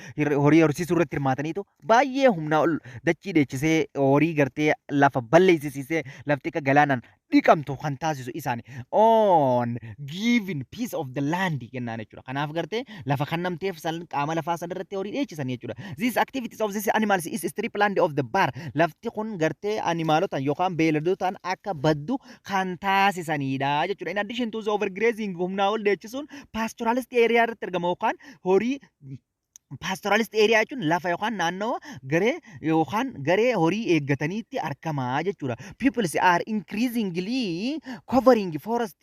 horii horsiisuu irratti hirmaataniitu baay'ee humnaa ol dachii dheechisee, horii gartee lafa balleessisiisee, lafti akka galaanaan dhiqamtu kan taasisu isaani on given piece of the land jennaan jechuudha. Kanaaf gartee lafa kan namteef san qaama lafaa san irratti horii dheechisan jechuudha. These activities of these animals is strip land of the bare. Lafti kun gartee animalotaan yookaan beeyladotaan akka baddu kan taasisanidha jechuudha. In addition to the overgrazing, humnaa ol dheechisuun pastoralist area irratti argama yookaan horii. Pastoralist area jechuun lafa yookaan naannawa garee yookaan garee horii eeggataniitti argamaa jechuudha. Peoples are increasingly covering forest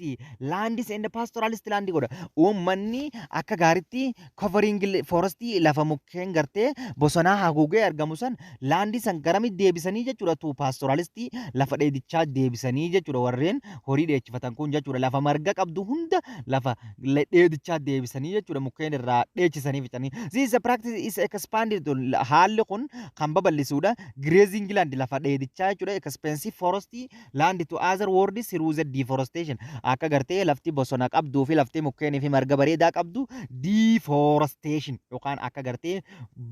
lands and pastoralist land godha. Uummanni akka gaariitti covering forest, lafa mukkeen gartee bosonaa haguugee argamu san, landii san garamitti deebisanii jechuudha? To pastoralist, lafa dheedichaa deebisanii jechuudha, warreen horii dheechifatan kun jechuudha. Lafa marga qabdu hunda lafa dheedichaa deebisanii jechuudha, mukkeen irraa dheechisanii fixanii. This practice is expanded to, haalli kun kan babal'isuudha. Grazing land, lafa dheedichaa jechuudha. Expensive forest land to other words through the deforestation. Akka gartee lafti bosona qabduu fi lafti mukkeenii fi marga bareedaa qabdu deforestation yookaan akka gartee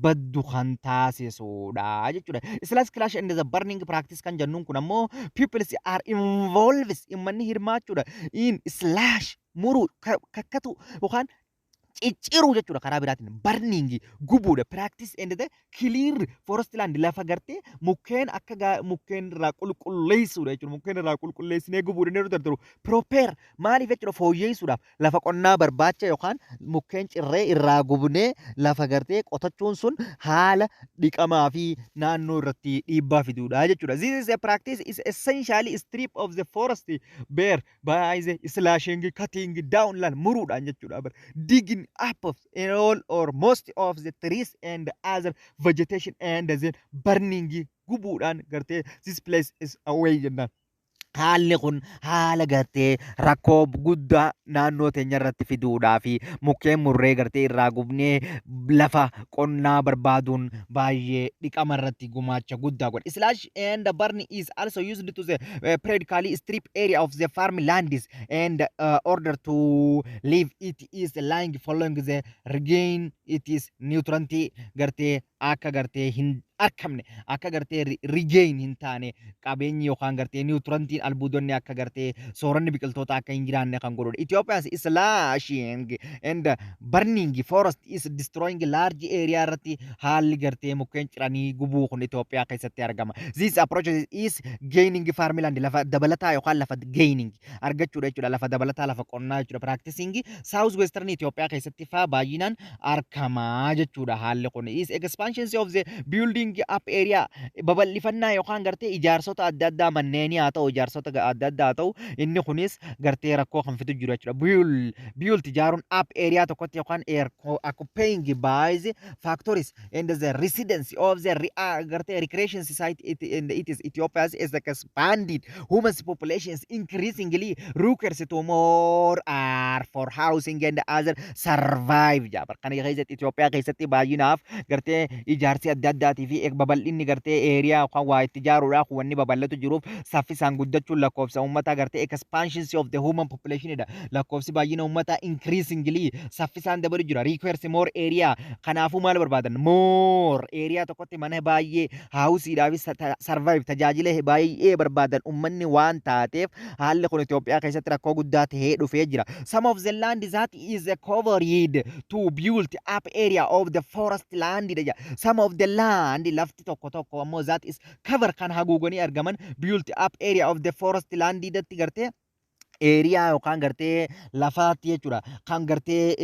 baddu kan taasisudha jechuudha. Slash clash and the burning practice kan jennuun kun ammoo people are involved, uummanni hirmaachuudha, in slash, muruu, kakkatu yookaan Cicciruu jechuudha karaa biraatiin. Burning gubuudha. Practice and the clear forest land, lafa gartee mukkeen akka mukkeen irraa qulqulleessuudha jechuudha. Mukkeen irraa qulqulleessinee gubuudha inni dardaru. Prepare maaliif jechuudha? Fooyyeessuudhaaf, lafa qonnaa barbaacha yookaan mukkeen cirree irraa gubnee lafa gartee qotachuun sun haala dhiqamaa fi naannoo irratti dhiibbaa fiduudha jechuudha. This is a practice is essentially strip of the forest bare by the slashing, cutting down, lan muruudhaan jechuudha. Digging up of all or most of the trees and other vegetation and then burning, gubuudhaan gartee this place is away jennaan. Haalli kun haala gartee rakkoo guddaa naannoo teenya irratti fiduudhaa fi mukkeen murree gartee irraa gubnee lafa qonnaa barbaaduun baay'ee dhiqama irratti gumaacha guddaa godha. Slash and burn is also used to the periodically strip area of the farm lands and order to leave it is lying following the regain it is nutrient, gartee akka gartee hin argamne, akka gartee regain hin taane qabeenyi yookaan gartee nutrientiin, albuudonni, akka gartee sooranni biqiltoota akka hin jiraanne kan godhudha. Ethiopia's slashing and burning forest is destroying large area irratti haalli gartee mukkeen ciranii gubuu kun Itoophiyaa keessatti argama. This approach is gaining farmland, lafa dabalataa yookaan lafa gaining argachuudha jechuudha. Lafa dabalataa, lafa qonnaa jechuudha. Practicing South Western Itoophiyaa keessatti faa baay'inaan argamaa jechuudha haalli kun. Is expansion of the building up area, babal'ifannaa yookaan gartee ijaarsota adda addaa, manneenii haa ta'u, ijaarsota adda addaa haa ta'u, inni kunis gartee rakkoo kan fidu jiru jechuudha. Build ijaaruun up area tokkotti yookaan air occupying by the factories and the residence of the gartee recreation society it, and it is Ethiopia's is expanded human populations increasingly requires to more are for housing and other survive jaabar. Kana keessatti Itoophiyaa keessatti baay'inaaf gartee ijaarsi adda addaatii fi babal'inni gartee area yookaan waa itti ijaaruudhaaf wanni babal'atu jiruuf saffisaan guddachuun lakkoofsa uummataa gartee expansion of the human population dha. Lakkoofsi baay'ina uummataa increasingly saffisaan dabalu jira. Requires more area, kanaafuu maal barbaadan? More area tokkotti mana baay'ee houseiidhaafis survive tajaajila baay'ee barbaadan uummanni waan taateef haalli kun Itoophiyaa keessatti rakkoo guddaa tahee dhufee jira. Some of the land that is covered to build up area of the forest land dha. Some of the land, lafti tokko tokko ammoo, that is cover kan haguuganii argaman, built up area of the forest land datti gartee area yookaan gartee lafaatti jechuudha. Kan gartee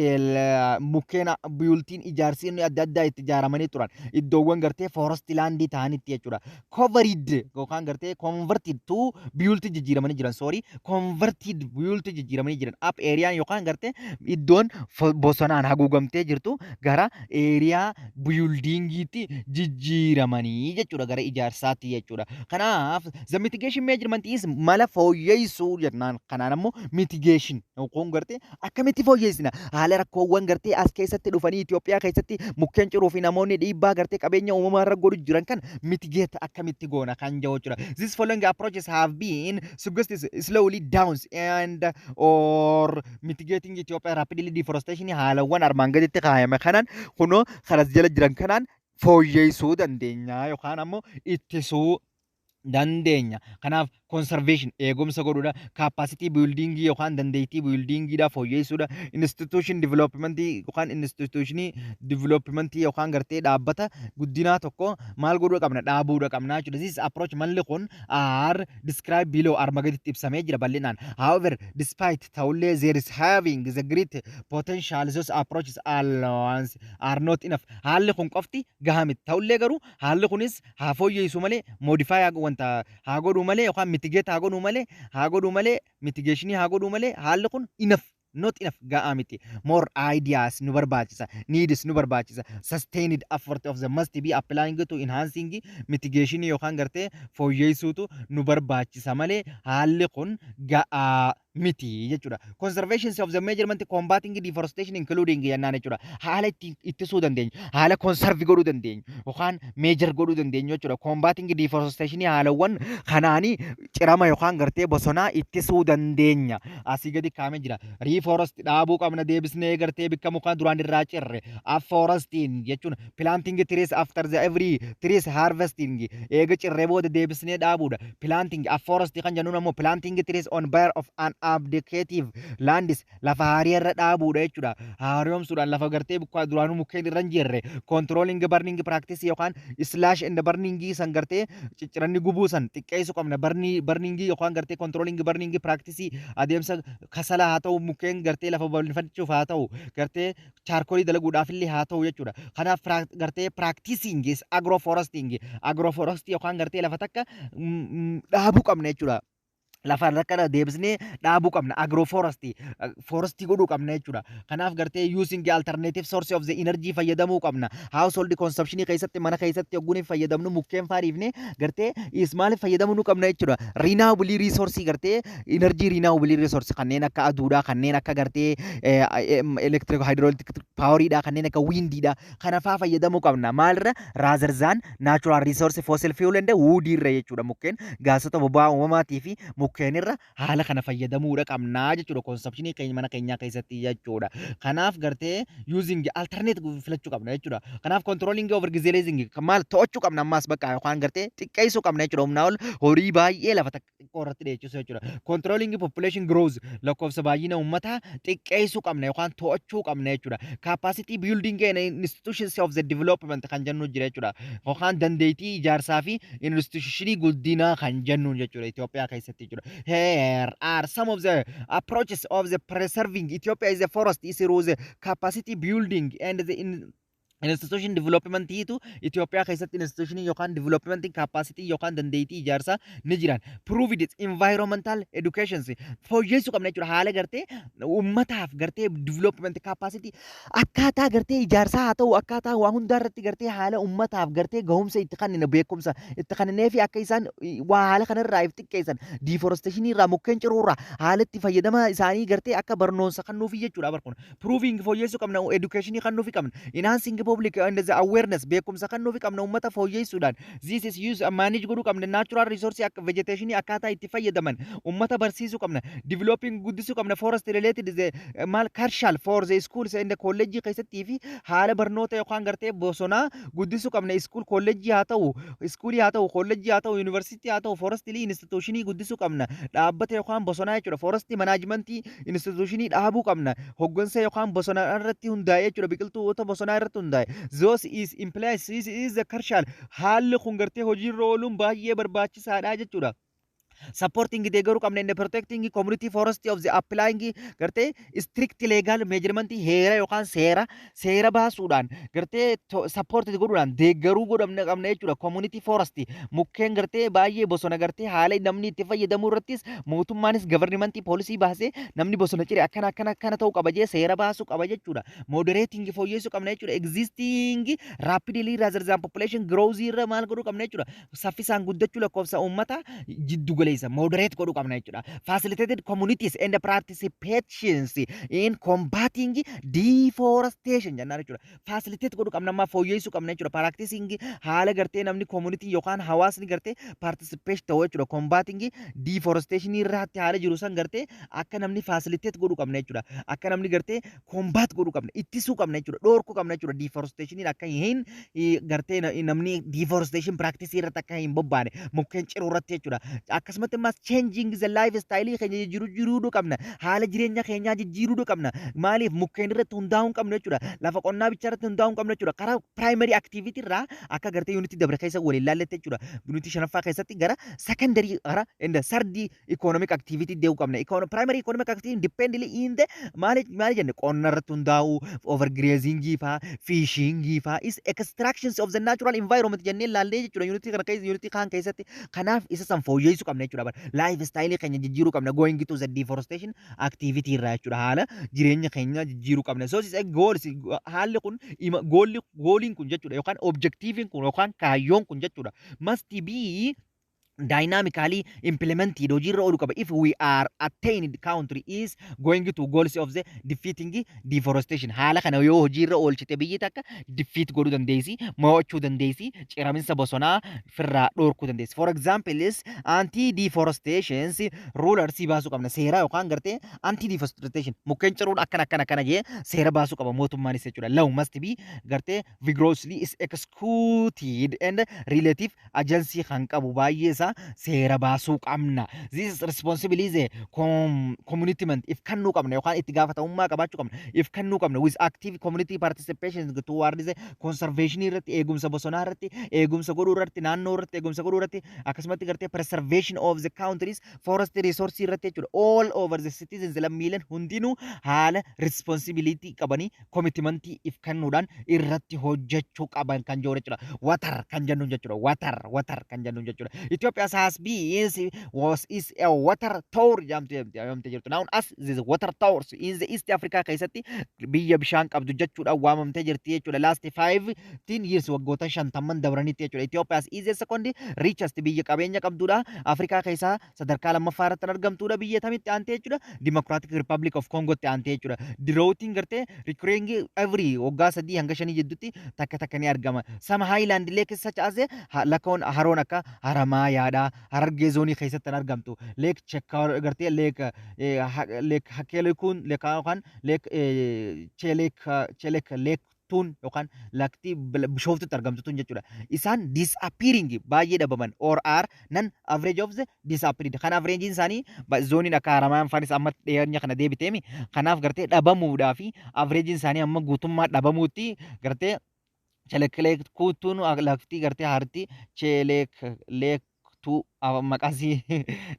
mukkeen builtiin ijaarsi adda addaa itti ijaaramanii turan iddoowwan gartee forest landii ta'anitti jechuudha. Covered yookaan gartee converted to built jijjiiramanii jiran, sorry, converted built jijjiiramanii jiran up areaan yookaan gartee iddoon bosonaan haguugamtee jirtu gara area buildingiitti jijjiiramanii jechuudha, gara ijaarsaatti jechuudha. Kanaaf the mitigation measurement is mala fooyyeessuu jennaan. Kanaan ammoo mitigation yookaan gartee akkamitti fooyyeessina haala rakkoowwan gartee as keessatti dhufanii Itoophiyaa keessatti mukkeen ciruu fi namoonni dhiibbaa gartee qabeenya uumamaa irra godhu jiran kan mitigate akkamitti goona kan jedhu jechuudha. This following approaches have been suggested slowly downs and or mitigating Ethiopia rapidly deforestation. Haalawwan armaan gaditti kaayame kanaan kunoo kanas jala jiran kanaan fooyyeessuu dandeenya yookaan ammoo ittisuu dandeenya. Kanaaf conservation eegumsa godhuudha. Capacity building yookaan dandeettii buildingiidha fooyyessuudha. Institution development yookaan institutionii development yookaan gartee dhaabbata guddinaa tokko maal godhuu qabna? Dhaabuudha qabna jechuudha. This approach, malli kun, are described below, arma gaditti ibsamee jira bal'inaan. However, despite ta'ullee there is having the great potential, those approaches alone are not enough. Haalli kun qofti gahaa miti. Ta'ullee garuu haalli kunis haa fooyyessu malee, modify wanta haa godhuu malee yookaan mitigate haa godhuu malee, mitigationii haa godhuu malee, haalli kun enough not enough, ga'aa miti. More ideas nu barbaachisa, needs nu barbaachisa. Sustained effort of the must be applying to enhancing mitigation yookaan gartee fooyyessuutu nu barbaachisa malee haalli kun ga'aa miti jechuudha. Conservation of the measurement combating deforestation including jennaan jechuudha. Haala ittiin ittisuu dandeenyu, haala conserve godhuu dandeenyu yookaan measure godhuu dandeenyu jechuudha. Combating deforestation haalawwan kanaanii cirama yookaan gartee bosonaa ittisuu dandeenya. Asii gadi kaa'amee jira. Reforest dhaabuu qabna, deebisnee gartee bikka mukaan duraan irraa cirre. Afforesting jechuun planting trees after the every trees harvesting, eega cirree booda deebisnee dhaabuudha. Planting afforest kan jennuun ammoo planting trees on bare of an abdicative lands, lafa haarii irra dhaabuudha jechuudha. Haaromsuudhaan lafa gartee bikka duraanuu mukkeen irra hin jirre. Controlling burning practice yookaan slash and burning san, gartee cicciranni gubuu san xiqqeessuu qabna. Burning yookaan gartee controlling burning practice, adeemsa kasala haa ta'u, mukkeen gartee lafa bal'ifachuuf haa ta'u, gartee charcoalii dalaguudhaaf illee haa ta'u jechuudha. Kanaaf gartee practicing is agroforesting, agroforestii yookaan gartee lafa takka dhaabuu qabna jechuudha. Lafa takka deebisnee dhaabuu qabna, agroforestii forestii godhuu qabna jechuudha. Kanaaf gartee using alternative source of the energy fayyadamuu qabna. Household consumption keessatti, mana keessatti yogguun fayyadamnu mukkeen faadhiifne gartee is maaliif fayyadamuu nu qabna jechuudha. Renewable resource, gartee energy renewable resource kanneen akka aduudhaa, kanneen akka gartee electric hydraulic poweriidhaa, kanneen akka windiidhaa kana faa fayyadamuu qabna. Maalirra? Rather than natural resource fossil fuel and wood irra jechuudha. Mukkeen gaasota boba'aa uumamaatii fi mukkeen irra haala kana fayyadamuudha qabnaa jechuudha. Consumptionii keenya mana keenyaa keessatti jechuudha. Kanaaf gartee using alternate filachuu qabna jechuudha. Kanaaf controlling over grazing maal to'achuu qabna ammaas bakka yookaan gartee xiqqeessuu qabna jechuudha. Humnaa ol horii baay'ee lafa xiqqoo irratti dheechisuu jechuudha. Controlling population growth, lakkoofsa baay'ina uummataa xiqqeessuu qabna yookaan to'achuu qabna jechuudha. Capacity building and institutions of the development kan jennu jira jechuudha. Yookaan dandeettii ijaarsaa fi institutionii guddinaa kan jennu jechuudha Itoophiyaa keessatti jechuudha. Here are some of the approaches of the preserving Ethiopia is a forest is through the capacity building and the institution development itu Itoophiyaa keessatti institution yookaan development capacity yookaan dandeettii ijaarsaa ni jiran. Provide environmental education fooyyessuu qabna jechuudha. Haala gartee uummataaf gartee development capacity akkaataa gartee ijaarsaa haa ta'u, akkaataa waa hundaa irratti gartee haala uummataaf gartee gahumsa itti kennina, beekumsa itti kenninee fi akka isaan waa haala kanarraa if xiqqeessan, deforestation irraa, mukkeen ciruu irraa haala itti fayyadama isaanii gartee akka barnoonsa kennuufi jechuudha barkuun. Proving fooyyessuu qabna, education kennuufi qabna. Enhancing public and the awareness, beekumsa kennuufi qabna uummata fooyyessuudhaan. This is use manage godhuu qabna natural resource akka vegetation, akkaataa itti fayyadaman uummata barsiisuu qabna. Developing guddisuu qabna forest related the maal curricula for the schools and the college keessattii fi haala barnoota yookaan gartee bosonaa guddisuu qabna. School, college haa ta'u, schoolii haa ta'u, college haa ta'u, university haa ta'u, forestry institutionii guddisuu qabna, dhaabbata yookaan bosonaa jechuudha. Forest management institutionii dhaabuu qabna, hoggansa yookaan bosonaa irratti hundaa'e jechuudha, biqiltoota bosonaa irratti hundaa'e. Those is in place, this is the crucial. Haalli kun gartee hojiirra ooluun baay'ee barbaachisaadha jechuudha. Supporting deeggaruu qabna inni protecting community forest of the applying gartee strict legal measurement, heera yookaan seera baasuudhaan gartee support godhuudhaan deeggaruu godhamne qabna jechuudha. Community forest, mukkeen gartee baay'ee bosona gartee haala namni itti fayyadamuu irrattis mootummaanis government policy baasee namni bosona cire akkana akkana akkana ta'uu qaba jee seera baasuu qaba jechuudha. Moderating fooyyessuu qabna jechuudha. Existing rapidly rather than population growth irra maal godhuu qabna jechuudha? Saffisaan guddachuu lakkoofsa uummataa jiddu galeessa moderate godhuu qabna jechuudha. Facilitated communities and participations in combating deforestation jennaan jechuudha. Facilitate godhuu qabna, ammaa fooyyessuu qabna jechuudha. Practicing haala gartee namni community yookaan hawaasni gartee participate ta'uu jechuudha. Combating deforestation irratti haala jiru san gartee akka namni facilitate godhuu qabna jechuudha. Akka namni gartee combat godhuu qabna, ittisuu qabna jechuudha. Dhorkuu qabna jechuudha. Deforestation akka hin gartee namni deforestation practice irratti akka hin bobbaane, mukkeen ciruu irratti jechuudha. Akkasumatti ammas changing the life style keenya jijjiiruu jiruudhu qabna. Haala jireenya keenyaa jijjiiruudhu qabna. Maaliif? Mukkeen irratti hundaa'uu hin qabnu jechuudha. Lafa qonnaa bicha irratti hundaa'uu hin qabnu jechuudha. Karaa primary activity irraa akka gartee unitii dabre keessa waliin laalletti jechuudha. Unitii shanaffaa keessatti gara secondary, gara in the third economic activity deemuu qabna. Primary economic activity dependly in the maali maali jenne? Qonna irratti hundaa'uu, overgrazing faa, fishing faa is extractions of the natural environment jennee laallee jechuudha. Unitii kana keessa, unitii kaan keessatti kanaaf isa san fooyyessuu qabna jechuudha. Life style keenya jijjiiruu qabna going to the deforestation activity irraa jechuudha. Haala jireenya keenya jijjiiruu qabna. So is a goals, haalli kun goalli goaliin kun jechuudha, yookaan objectiviin kun yookaan kaayyoon kun jechuudha. Must be Dynamically implemented, hojiirra ooluu qaba, if we are attained country is going to goals of the defeating deforestation. Haala kana yoo hojiirra oolchite, biyyi takka defeat godhuu dandeessi, mo'achuu dandeessi, ciraminsa bosonaa firraa dhorkuu dandeessi. For example is anti deforestation rulers baasuu qabna, seera yookaan gartee anti deforestation, mukkeen ciruun akkana akkana akkana jee seera baasuu qaba mootummaanis jechuudha. Law must be gartee vigorously is executed and relative agency kan qabu baay'ee isaa seera baasuu qabna. This is responsibility is a commitment if kennuu qabna yookaan itti gaafatamummaa qabaachuu qabna. If kennuu qabna with active community participation towards the conservation irratti, eegumsa bosonaa irratti, eegumsa godhuu irratti, naannoo irratti eegumsa godhuu irratti, akkasumatti gartee preservation of the countries forest resource irratti jechuudha. All over the citizens, lammiileen hundinuu haala responsibility qabanii commitmentii if kennuudhaan irratti hojjechuu qaban kan jiru jechuudha. Water kan jennuun jechuudha. Water kan jennuun jechuudha. Ethiopia has been, was, is a water tower jedhamte jirtu. Now as this water towers in the East Africa keessatti biyya bishaan qabdu jechuudha waamamtee jirti jechuudha. Last 15 years, waggoota 50n dabranitti jechuudha. Ethiopia is the second richest, biyya qabeenya qabdudha. Afrikaa keessaa sadarkaa lammaffaa irratti kan argamtudha. Biyya tamitti aantee jechuudha? Democratic Republic of Congotti aantee jechuudha. Droughtiin gartee recurring every waggaa 3 hanga 5 jidduutti takka takka ni argama. Sama highland lake such as lakkoon haroon akka Haramaayaadha. Harargee zoonii keessatti kan argamtu. Lake Chekkaar gartee Lake Hakeelekuun lake yookaan Lake Chelek Chelek Lake tun yookaan lakti Bishooftutti argamtu tun jechuudha. Isaan disappearing, baay'ee dhabaman, or are non average of the disappeared. Kan average isaanii zooniin akka Haramayaan faanis amma dhiyeenya kana deebiteemi. Kanaaf gartee dhabamuudhaa fi average isaanii amma guutummaa dhabamuutti gartee Chelek kutuun lafti gartee harti Chelek Leektuu maqaasii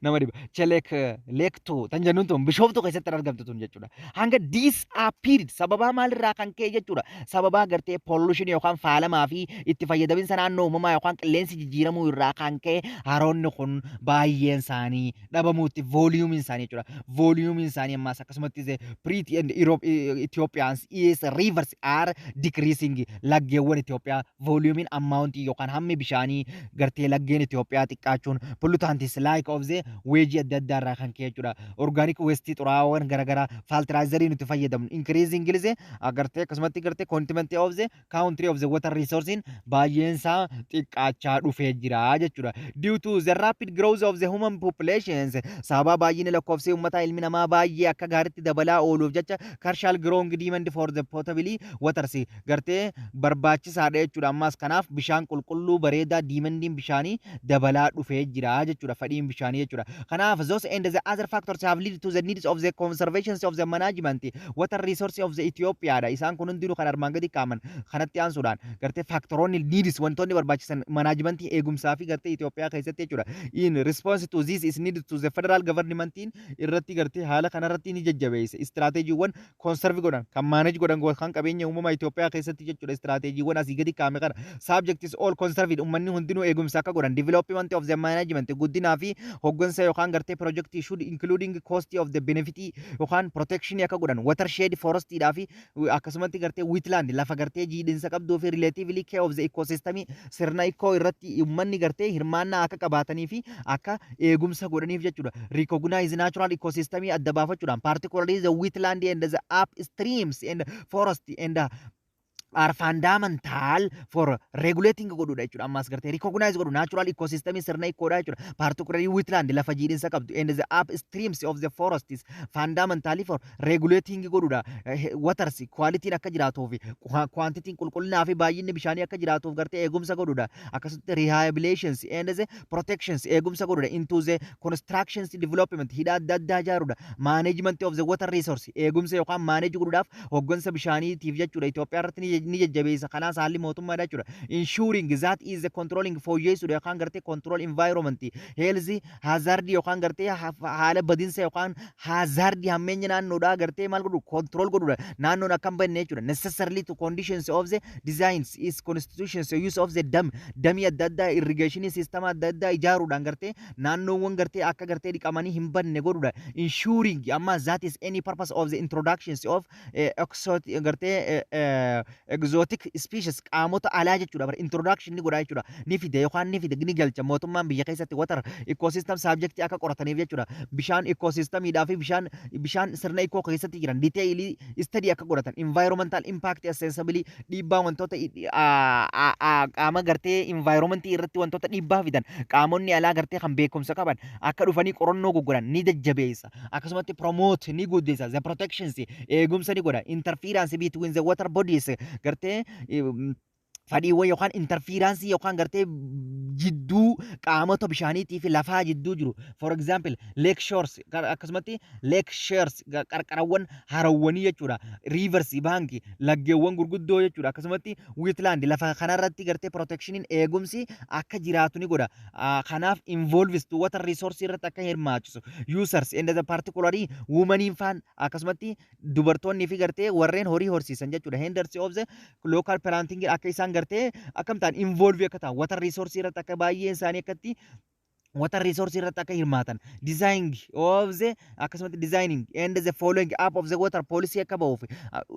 nama dhiba. Chelek Leektuu tan jennuun tun Bishooftuu keessatti kan argamtu tun jechuudha. Hanga disappeared sababaa maalirraa kan ka'e jechuudha? Sababaa gartee pollution yookaan faalamaa fi itti fayyadaminsa naannoo uumamaa yookaan qilleensi jijjiiramuu irraa kan ka'e haroonni kun baay'een isaanii dhabamuutti volumeiin isaanii jechuudha. Volumeiin isaanii ammaas akkasumatti pretty and Europe Ethiopians is rivers are decreasing. Laggeewwan Itoophiyaa volumeiin amount yookaan hammi bishaanii gartee laggeen Itoophiyaa xiqqaachuun pollutants like of the waste adda addaa irraa kan ka'e jechuudha. Organic waste, xuraawwan garaagaraa, fertilizerii nuti fayyadamnu increasing illee gartee akkasumatti gartee content of the country of the water resource baay'een isaa xiqqaachaa dhufee jira jechuudha. Due to the rapid growth of the human populations, sababa baay'ina lakkoofsa uummataa ilmi namaa baay'ee akka gaariitti dabalaa ooluuf jecha, crucial growing demand for the potable waters gartee barbaachisaadha jechuudha. Ammas kanaaf bishaan qulqulluu bareedaa demandiin bishaanii dabalaa dhufee jira jechuudha, fedhiin bishaanii jechuudha. Kanaaf those and the other factors have led to the needs of the conservation of the management water resource of the Ethiopia dha. Isaan kun hundinuu kan armaan gadi kaaman kanatti aansuudhaan gartee factoroonni needs, wantoonni barbaachisan managementii eegumsaa fi gartee Itoophiyaa keessatti jechuudha. In response to this is needed to the federal governmentiin irratti gartee haala kanarratti ni jajjabeesse. Istiraateejiiwwan conserve godhan kan manage godhan kan qabeenya uumamaa Itoophiyaa keessatti jechuudha. Istiraateejiiwwan asii gadi kaame kana subject is all conserved, uummanni hundinuu eegumsa akka godhan, development of the management, guddinaa fi hoggansa yookaan gartee project should including cost of the benefit yookaan protection akka godhan, watershed, forestidhaa fi akkasumatti gartee wetland, lafa gartee jiidhinsa qabduu fi relatively care of the ecosystem, sirna eco irratti uummanni gartee hirmaannaa akka qabaatanii fi akka eegumsa godhaniif jechuudha. Recognize natural ecosystem adda baafachuudhaan, particularly the wetland and the upstreams and forest and are fundamental for regulating godhudha jechuudha. Ammas gartee recognize godhu natural ecosystem, sirna ecoodha jechuudha. Particularly wetland, lafa jiidhinsa qabdu, and the upstreams of the forest is fundamentally for regulating godhudha. Waters quality akka jiraatuuf, quantity, qulqullinaa fi baay'inni bishaanii akka jiraatuuf gartee eegumsa godhudha. Akkasumatti rehabilitations and the protections eegumsa godhudha. Into the constructions development, hidha adda addaa ijaaruudha. Management of the water resource, eegumsa yookaan manage godhuudhaaf hoggansa bishaaniitiif jechuudha. Itoophiyaa irratti ni jajjabeessa. Kanaas haalli mootummaadha jechuudha. Ensuring that is the controlling, fooyyeessuudha yookaan gartee control environment health hazard yookaan gartee haala badinsa yookaan hazard hammeenya naannoodhaa gartee maal godhu, control godhuudha. Naannoon akka hin badne jechuudha. Necessarily to conditions of the designs is constitutions use of the dam, damii adda addaa, irrigation system adda addaa ijaaruudhaan gartee naannoowwan gartee akka gartee dhiqamanii hin badne godhuudha. Ensuring amma that is any purpose of the introductions of gartee Exotic species, qaamota alaa jechuudha. Bara introduction ni godha jechuudha. Ni fide yookaan ni fide, ni galcha mootummaan biyya keessatti water ecosystem subject akka qorataniif jechuudha. Bishaan ecosystemiidhaa fi bishaan sirna eco keessatti jiran detail study akka godhatan, environmental impact assessability, dhiibbaa wantoota qaama gartee environmentii irratti wantoota dhiibbaa fidan, qaamonni alaa gartee kan beekumsa qaban akka dhufanii qorannoo goggoran ni jajjabeessa. Akkasumatti promote ni guddisa, the protections, eegumsa ni godha, interference between the water bodies, gartee fadhiiwwan yookaan interference yookaan gartee jidduu qaamota bishaaniitii fi lafaa jidduu jiru. For example, lake shores, akkasumatti lake shores, qarqarawwan harawwanii jechuudha. Rivers bank, laggeewwan gurguddoo jechuudha. Akkasumatti wetland lafa kanarratti gartee protectioniin, eegumsi akka jiraatu ni godha. Kanaaf involves to water resource irratti akka hirmaachisu. Users and the particularly womaniin faan, akkasumatti dubartoonni fi gartee warreen horii horsiisan jechuudha. Herders of the local planting akka isaan gartee akkam ta'an, involve akka ta'an, water resource irratti akka baay'een isaanii akkatti water resource irratti akka hirmaatan, designing of the, akkasumatti designing and the following up of the water policy akka ba'uuf,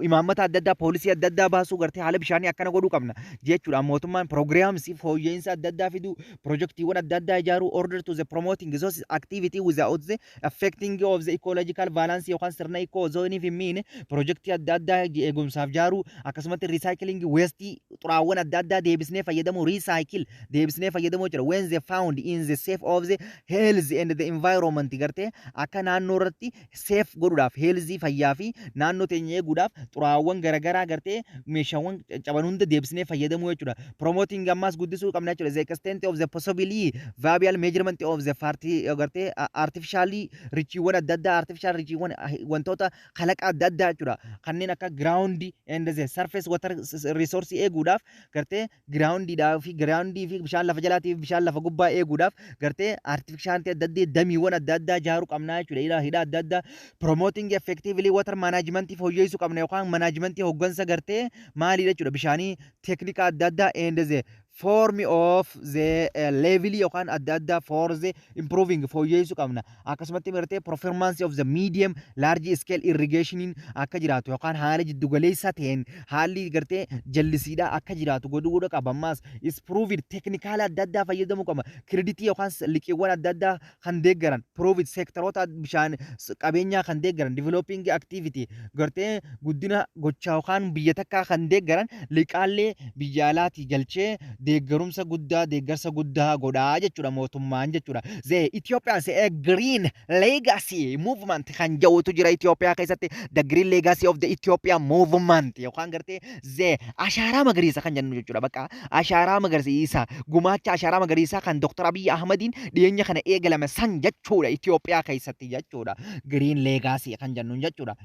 imaammata adda addaa, policy adda addaa baasuu, gartee haala bishaanii akkana godhuu qabna jechuudha. Mootummaan programs fooyya'insa adda addaa fiduu, projectiiwwan adda addaa ijaaruu, order to the promoting those activity without the affecting of the ecological balance yookaan sirna eco zone fi miine projectii adda addaa eegumsaaf ijaaruu, akkasumatti recycling waste, xuraawwan adda addaa deebisnee fayyadamuu, recycle deebisnee fayyadamuu jira, when they found in the safe of the health and the environment, gartee akka naannoo irratti safe godhuudhaaf, health, fayyaa fi naannoo teenya eeguudhaaf xuraawwan garaagaraa, gartee meeshaawwan caccaban hunda deebisnee fayyadamuu jechuudha. Promoting, ammaas guddisuu qabna jechuudha. The extent of the possibly viable measurement of the party, gartee artificially reachiiwwan adda addaa, artificial reachiiwwan, wantoota kalaqa adda addaa jechuudha. Kanneen akka ground and the surface water resource eeguudhaaf, gartee groundiidhaa fi groundii fi bishaan lafa jalaatii fi bishaan lafa gubbaa eeguudhaaf gartee artificial adda addaa, damiiwwan adda addaa ijaaruu qabna jechuudha. Hidha adda addaa, promoting effectively water management fooyyessuu qabna yookaan management, hoggansa gartee maalidha jechuudha, bishaanii, teeknika adda addaa and the form of the level yookaan adda addaa for the improving fooyyessuu qabna. Akkasumatti gartee performance of the medium large scale irrigation akka jiraatu yookaan haala jiddugaleessa ta'een haalli gartee jallisiidha akka jiraatu godhuu qaba. Ammaas is proved technical adda addaa fayyadamuu qaba. Creditii yookaan liqiiwwan adda addaa kan deeggaran, proved seektaroota bishaan qabeenyaa kan deeggaran, developing activity, gartee guddina gochaa yookaan biyya takkaa kan deeggaran, liqaallee biyya alaatii galchee deeggarumsa guddaa, deeggarsa guddaa godhaa jechuudha mootummaan jechuudha. The Ethiopians a Green Legacy Movement kan jedhutu jira Itoophiyaa keessatti. The Green Legacy of the Ethiopia Movement yookaan gartee the ashaaraa magariisa kan jennu jechuudha. Bakka ashaaraa magariisa, gumaacha ashaaraa magariisaa kan Dr. Abiy Ahmadiin dhiyeenya kana eegalame san jechuudha Itoophiyaa keessatti jechuudha. Green Legacy kan jennu jechuudha.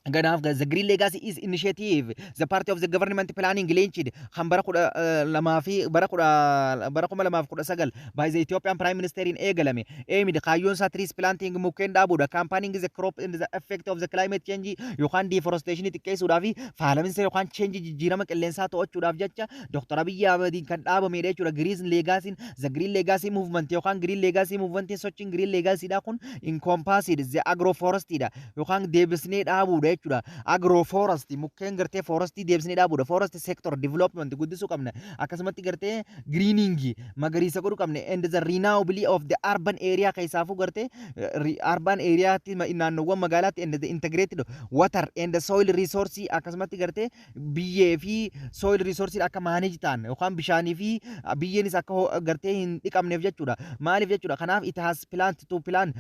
Kanaaf the Green Legacy is initiative the party of the government planning launched kan bara 12 fi bara kudha bara 2019 by the Ethiopian Prime Minister in eegalame. Aimed, kaayyoon isaa, trees planting, mukkeen dhaabuudha. Campaigning the crop and the effect of the climate change yookaan deforestation xiqqeessuudhaa fi faalaminsa yookaan change, jijjiirama qilleensaa to'achuudhaaf jecha Dr. Abiy Ahmediin kan dhaabamedha jechuudha. Green Legacy, the Green Legacy Movement yookaan Green Legacy Movement, sochiin Green Legacy dha kun encompassed the agroforestry dha yookaan deebisnee dhaabuudha jechuudha. Agroforest, mukkeen gartee forestii deebisnee dhaabuudha. Forest sector development guddisuu qabna. Akkasumatti gartee greening, magariisa godhuu qabna. And the renewability of the urban area keessaafuu gartee urban areaatti, naannoowwan magaalaatti, and the integrated water and the soil resource, akkasumatti gartee biyyee fi soil resource akka manage ta'an yookaan bishaanii fi biyyeenis akka gartee hin dhiqamneef jechuudha. Maaliif jechuudha? Kanaaf it has plant to plan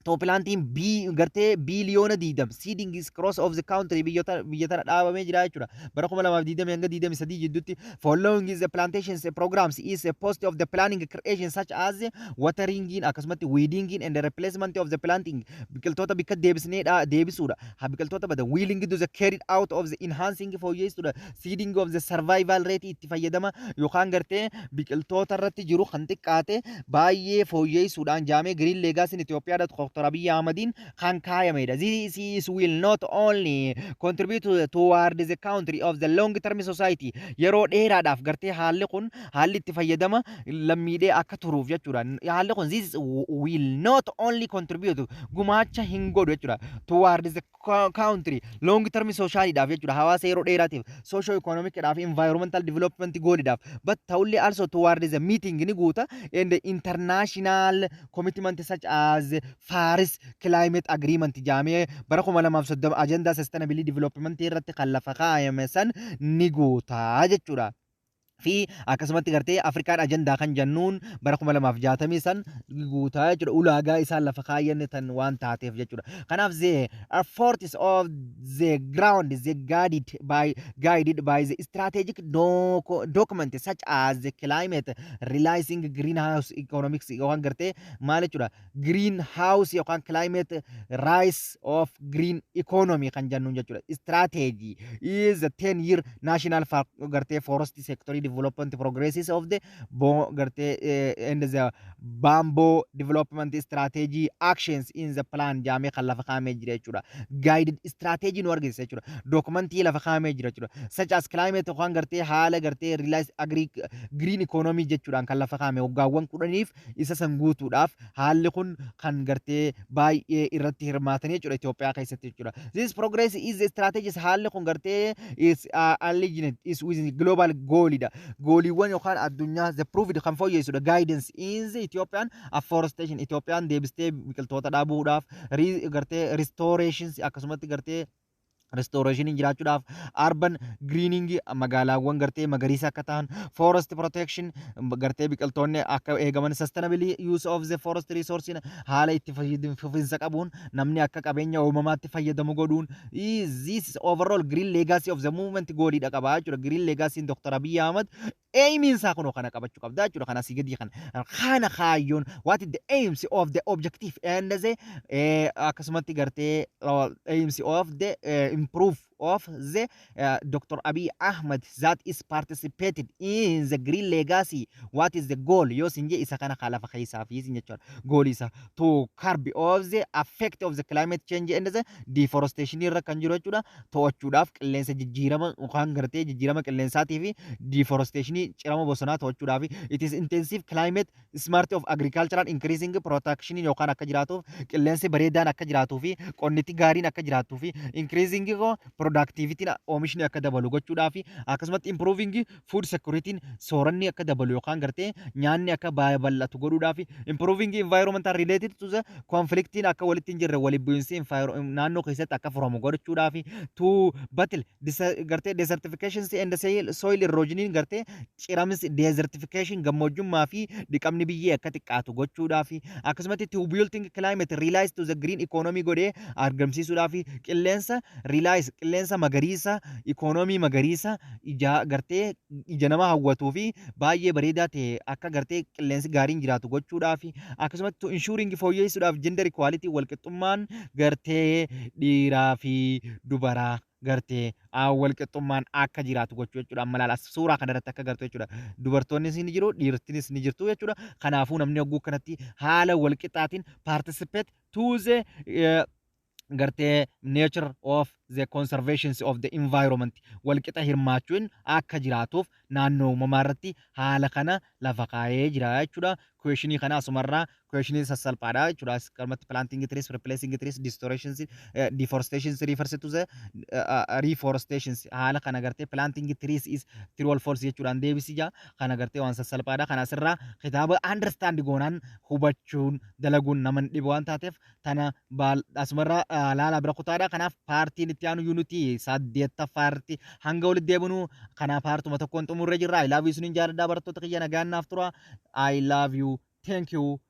to planting bi gartee biiliyoona 20 seeding is cross of the country, biyyoota biyya tana dhaabamee jira jechuudha. Bara 2020 hanga 23 jidduutti. Following is the plantations programs is a post of the planning creation such as watering, akkasumatti weeding and the replacement of the planting, biqiltoota bikka deebisnee deebisuudha, ha biqiltoota bada wheeling to the carried out of the enhancing, fooyyessuudha, seeding of the survival rate, itti fayyadama yookaan gartee biqiltoota irratti jiru kan xiqqaate baay'ee fooyyessuudhaan jaamee Green Legacy Itoophiyaadha. Dr. Abiy Ahmediin kan kaayamedha. This is will not only contribute toward the country of the long term society, yeroo dheeraadhaaf gartee haalli kun haalli itti fayyadama lammiilee akka turuuf jechuudha. Haalli kun this will not only contribute, gumaacha hin godhu jechuudha, toward the country long term socialidhaaf jechuudha, hawaasa yeroo dheeraatiif, socio economic dhaaf, environmental development goalidhaaf, but ta'ullee also toward the meeting ni guuta and the international commitment such as Paris Climate Agreement jaamee bara 2030 agenda sustainability development irratti kan lafa kaayame san ni guuta jechuudha. Fi akkasumatti gartee Afrikaan ajandaa kan jennuun bara 2060 san guutaa jechuudha, ulaagaa isaan lafa kaayyanne tan waan taateef jechuudha. Kanaaf the efforts of the ground the guided by the strategic document such as the climate realizing greenhouse economics yookaan gartee maal jechuudha, greenhouse yookaan climate rise of green economy kan jennuun jechuudha. Strategy is the 10 year national gartee forest sector development progresses of the bo gartee and the bamboo development strategy actions in the plan jaamee kan lafa kaa'amee jira jechuudha. Guided strategy nu argisiisa jechuudha. Documentii lafa kaa'amee jira jechuudha. Such as climate yookaan gartee haala gartee realize agri green economy jechuudhaan kan lafa kaa'ame waggaawwan 10f isa san guutuudhaaf haalli kun kan gartee baay'ee irratti hirmaatanii jechuudha Itoophiyaa keessatti jechuudha. This progress is the strategies haalli kun gartee is aligned is within global goalidha. Goaliiwwan yookaan addunyaa the proved kan fooyyessudha. Guidance in the Ethiopian afforestation, Itoophiyaan deebistee biqiltoota dhaabuudhaaf, gartee restorations, akkasumatti gartee restoration jiraachuudhaaf, urban greening, magaalaawwan gartee magariisa akka ta'an, forest protection, gartee biqiltoonni akka eegaman, sustainability use of the forest resource, haala itti fufinsa qabuun namni akka qabeenya uumamaatti fayyadamu godhuun, this overall green legacy of the movement goalidha qaba jechuudha. Green legacy Dr. Abiy Ahmed aimiin isaa kunoo kana qabachuu qabda jechuudha. Kana asii gadii kana kaayyoon what is the aims of the objective and the akkasumatti gartee aims of the improve of the Dr. Abiy Ahmed that is participated in the green legacy. What is the goal yoo sin je, isa kana lafa keessaa fi sin jechuudha. Goal isa to curb of the effect of the climate change and the deforestation irra kan jiru jechuudha, to'achuudhaaf qilleensa jijjiirama yookaan gartee jijjiirama qilleensaatii fi deforestation, cirama bosonaa to'achuudhaaf, it is intensive climate smart of agricultural increasing production yookaan akka jiraatuuf, qilleensi bareedaan akka jiraatuu fi qonniti gaariin akka jiraatuu fi increasing productivity, oomishni akka dabalu gochuudhaaf, akkasumatti improving food security, sooranni akka dabalu yookaan gartee nyaanni akka babal'atu godhuudhaaf, improving environmental related to the conflictiin akka walitti hin jirre, walitti bu'iinsi naannoo keessatti akka furamu gochuudhaaf, to battle gartee desertification and soil erosion, gartee ciramsi desertification, gammoojjummaa fi dhiqamni biyyee akka xiqqaatu gochuudhaaf, akkasumatti to building climate realize to the green economy godhee argamsiisuudhaaf, qilleensa realize, qilleensa magariisa, economy magariisa, ija gartee ija nama hawwatuu fi baay'ee bareedaa ta'e akka gartee qilleensi gaariin jiraatu gochuudhaaf, akkasumatti to ensuring, fooyyessuudhaaf, gender equality, walqixxummaan gartee dhiiraa fi dubaraa gartee walqixxummaan akka jiraatu gochuu jechuudha. Amma laala, suuraa kanarratti akka gartuu jechuudha. Dubartoonnis ni jiru, dhiirtinis ni jirtu jechuudha. Kanaafuu namni hogguu kanatti haala walqixxaatiin participate to the gartee nature of the conservation of the environment walqixa hirmaachuun akka jiraatuuf naannoo uumamaa irratti haala kana lafa kaa'ee jira jechuudha. Questionii kana asumarraa questionii sassalphaadha jechuudha. Akkasumatti planting trees, replacing trees, destoration, deforestation refers to the reforestation, haala kana gartee planting trees is true or false jechuudhaan deebisi jaa. Kana gartee waan sassalphaadha. Kana asirraa kitaaba understand goonaan hubachuun dalaguun nama dhibu waan taateef tana asumarraa laala bira kutaadha. Kanaaf partiin itti aanu unitii saddeettaffaarratti hanga walitti deebinu kana partuma tokkoon xumurree jirra. I love you, isiniin jaalladha, barattoota kiyya, nagaan naaf tura. I love you. Thank you.